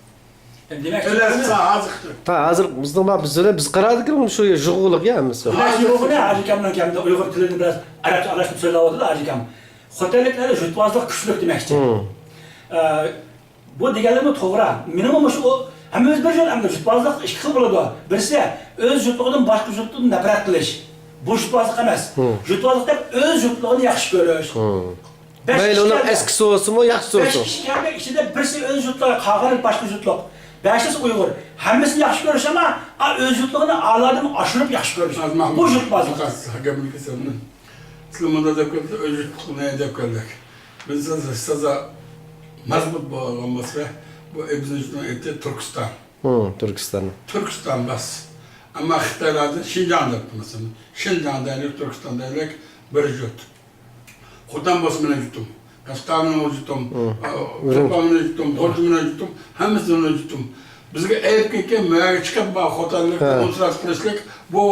دېمەك، ھازىر. ھە، ھازىر بىزنىڭ بار، بىز بىز قارادىكى شۇ يۇغۇلۇق يا ھەممىسى. دېمەك، يۇغۇلۇق يا، ھاجىكامنىڭ كەمدە ئۇيغۇر تىلىنى بىراز ئەرەبچە ئارىلاشتۇرۇپ سۆزلەۋاتىدۇ، ھاجىكام. خوتەنلىكلەردە يۇرتۋازلىق كۈچلۈك دېمەكچى. ئە، بۇ دېگەنلىرىمۇ توغرا. مېنىڭمۇ مۇشۇ ئۇ، ھەممىمىز بىر خىل ئەمدى يۇرتۋازلىق ئىككى خىل بولىدۇ. بىرسى ئۆز يۇرتلۇقىدىن باشقا يۇرتلۇقتىن نەپرەت قىلىش. بۇ يۇرتۋازلىق ئەمەس. يۇرتۋازلىق دەپ ئۆز يۇرتلۇقىنى ياخشى كۆرۈش. بەش مەيلى كىشى ئۇنىڭ كەلدى. ئەسكىسى بولسىمۇ، ياخشىسى بەش بولسۇن. كىشى كەلدى، ئىچىدە بىرسى ئۆز يۇرتلۇقى، قالغىنى باشقا يۇرتلۇق. بەشىسى ئۇيغۇر. ھەممىسىنى ياخشى كۆرۈش، ئەمما، ئا، ئۆز يۇرتلۇقىنى ئالادىن ئاشۇرۇپ ياخشى كۆرۈش. بۇ يۇرتۋازلىق. گەپنى كېسەمدىن. سىلەر مۇنداق دەپ كەلدى، ئۆز يۇرتلۇقىنى دەپ كەلدى. بىز تازا مەزمۇت بولغان بولسا، بۇ ئىبزىنچىنىڭ ئېتى تۈركىستان. ھىم، تۈركىستان. تۈركىستان بەس. ئەمما خىتايلاردا شىنجاڭ دەپتۇ، مەسىلەن. شىنجاڭ دەيلىك، تۈركىستان دەيلىك، بىر يۇرت. خوتەن بولسا مېنىڭ يۇرتۇم. قەشقەر مېنىڭ يۇرتۇم. ھىم. ئا، ئۈرۈمچى. تۇرپان مېنىڭ يۇرتۇم، غۇلجا مېنىڭ يۇرتۇم. ھەممىسى مېنىڭ يۇرتۇم. بىزگە ئەيىبكىكى، مەيەگە چىقىپ بار خوتەنلىك، ھە، ئۇنسۇرات قىلىشلىق، بۇ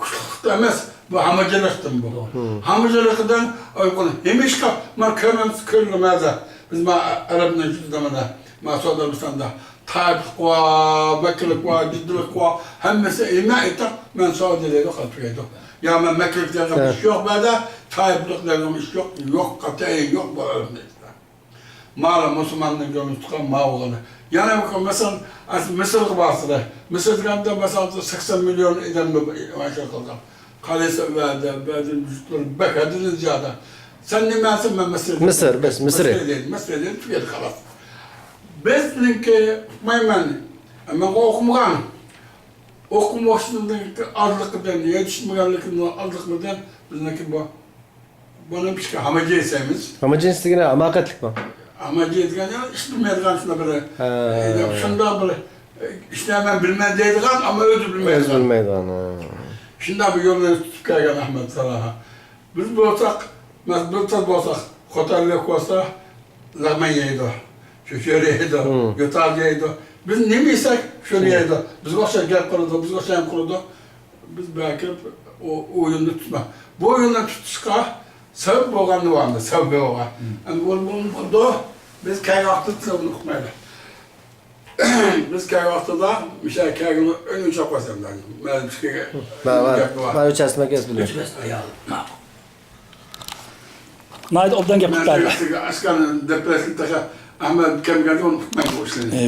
كۈچلۈكلۈك ئەمەس، بۇ ھامىجىلىقتىن بۇ. توغرا. ھىم. ھامىجىلىقىدىن ئۇيقۇنى ھېمىشقا، مانا كۆرمەمسىز، كۆرۈلمەيدۇ. بىز مانا ئەرەبنىڭ يۇرتىدا مانا، مانا سەئۇدى ئەرەبىستاندا تايىپلىق بار، مەككىلىك بار، جىددىلىق بار، ھەممىسى ئىما ئېيتىپ، مەن سەئۇدى دەيدۇ، قايتىپ كەلدى. يا مەن مەككىلىك دەيدىغان، ھە، ئىش يوق بۇ يەردە، تايىپلىق دەيدىغان ئىش يوق، يوق، قەتئىي يوق بۇ ئەرەبنىڭ ئىچىدە. مانا مۇسۇلماننىڭ كۆڭلى تۇتقان ماۋۇ غانا. يەنە بىر مىسال، مىسىرغا بارسىلەر. مىسىر دېگەندە مەسىلەن سەكسەن مىليون ئادەمنى ياشاۋاتقان. قالىسى ئۇ يەردە، بەزى يۇرتلار بەك ھەددىدىن زىيادە. سەن نېمەسەن؟ مەن مىسىر. مىسىر، بىز مىسرى. مىسرى دەيدۇ، مىسرى دەيدۇ، تۈگەيدۇ، خالاس. بىزنىڭكى ئۇقمايمەن. مەن ئوقۇمىغان. ئوقۇمىغان ئازلىقىدىن، يېتىشمىگەنلىكىنىڭ ئازلىقىدىن بىزنىڭكى بۇ بۇنى بىزگە ھاماجى دەيمىز. ھاماجى دېگەن ھاماقەتلىكمۇ؟ ھاماجى دېگەن يەنى ئىش بىلمەيدىغان شۇنداق بىر، ھە، ئە، شۇنداق بىر، ئە، ئىشنى مەن بىلمەن دەيدىغان، ئەمما ئۆزى بىلمەيدىغان. ئۆزى بىلمەيدىغان، ھە. شۇنداق بىر يولنى تۇتۇپ كەلگەن ئەھمەد سالاھا. بىز بولساق، مەس-، بىر تال بولساق، خوتەنلىك بولسا، لەغمەن يەيدۇ. شۇ شۆرە يەيدۇ، ھىم، يۆتەل يەيدۇ. بىز نېمە يېسەك، شۇنى، شۇنى يەيدۇ. بىزگە ئوخشاش گەپ قىلىدۇ، بىزگە ئوخشاش قىلىدۇ. بىز بەلكى ئو-، ئويۇننى تۇتما. بۇ يولنى تۇتۇشقا سەۋەب بولغان نېمە؟ سەۋەبى بولغان. ئەمدى بۇ، بۇ، بۇ، بۇ، بىز كەلگەن ۋاقىتتا سەۋەبنى ئۇقمايلى. بىز كەلگەن ۋاقتىدا، مۇشۇ كەلگەن ئۆينى چاپ قويسام، مەن، مەن، گەپ بار. مەن ئۆچەسمە گەپ بىلەن. ناھايىتى ئوبدان گەپ قىلىپ بەردى. ئاشكارا دەپ بەرسىڭىز تېخى ئەمما كەلگەندە ئۇنى ئۇقمايدۇ ئۇ ئىشلارنى. ئى،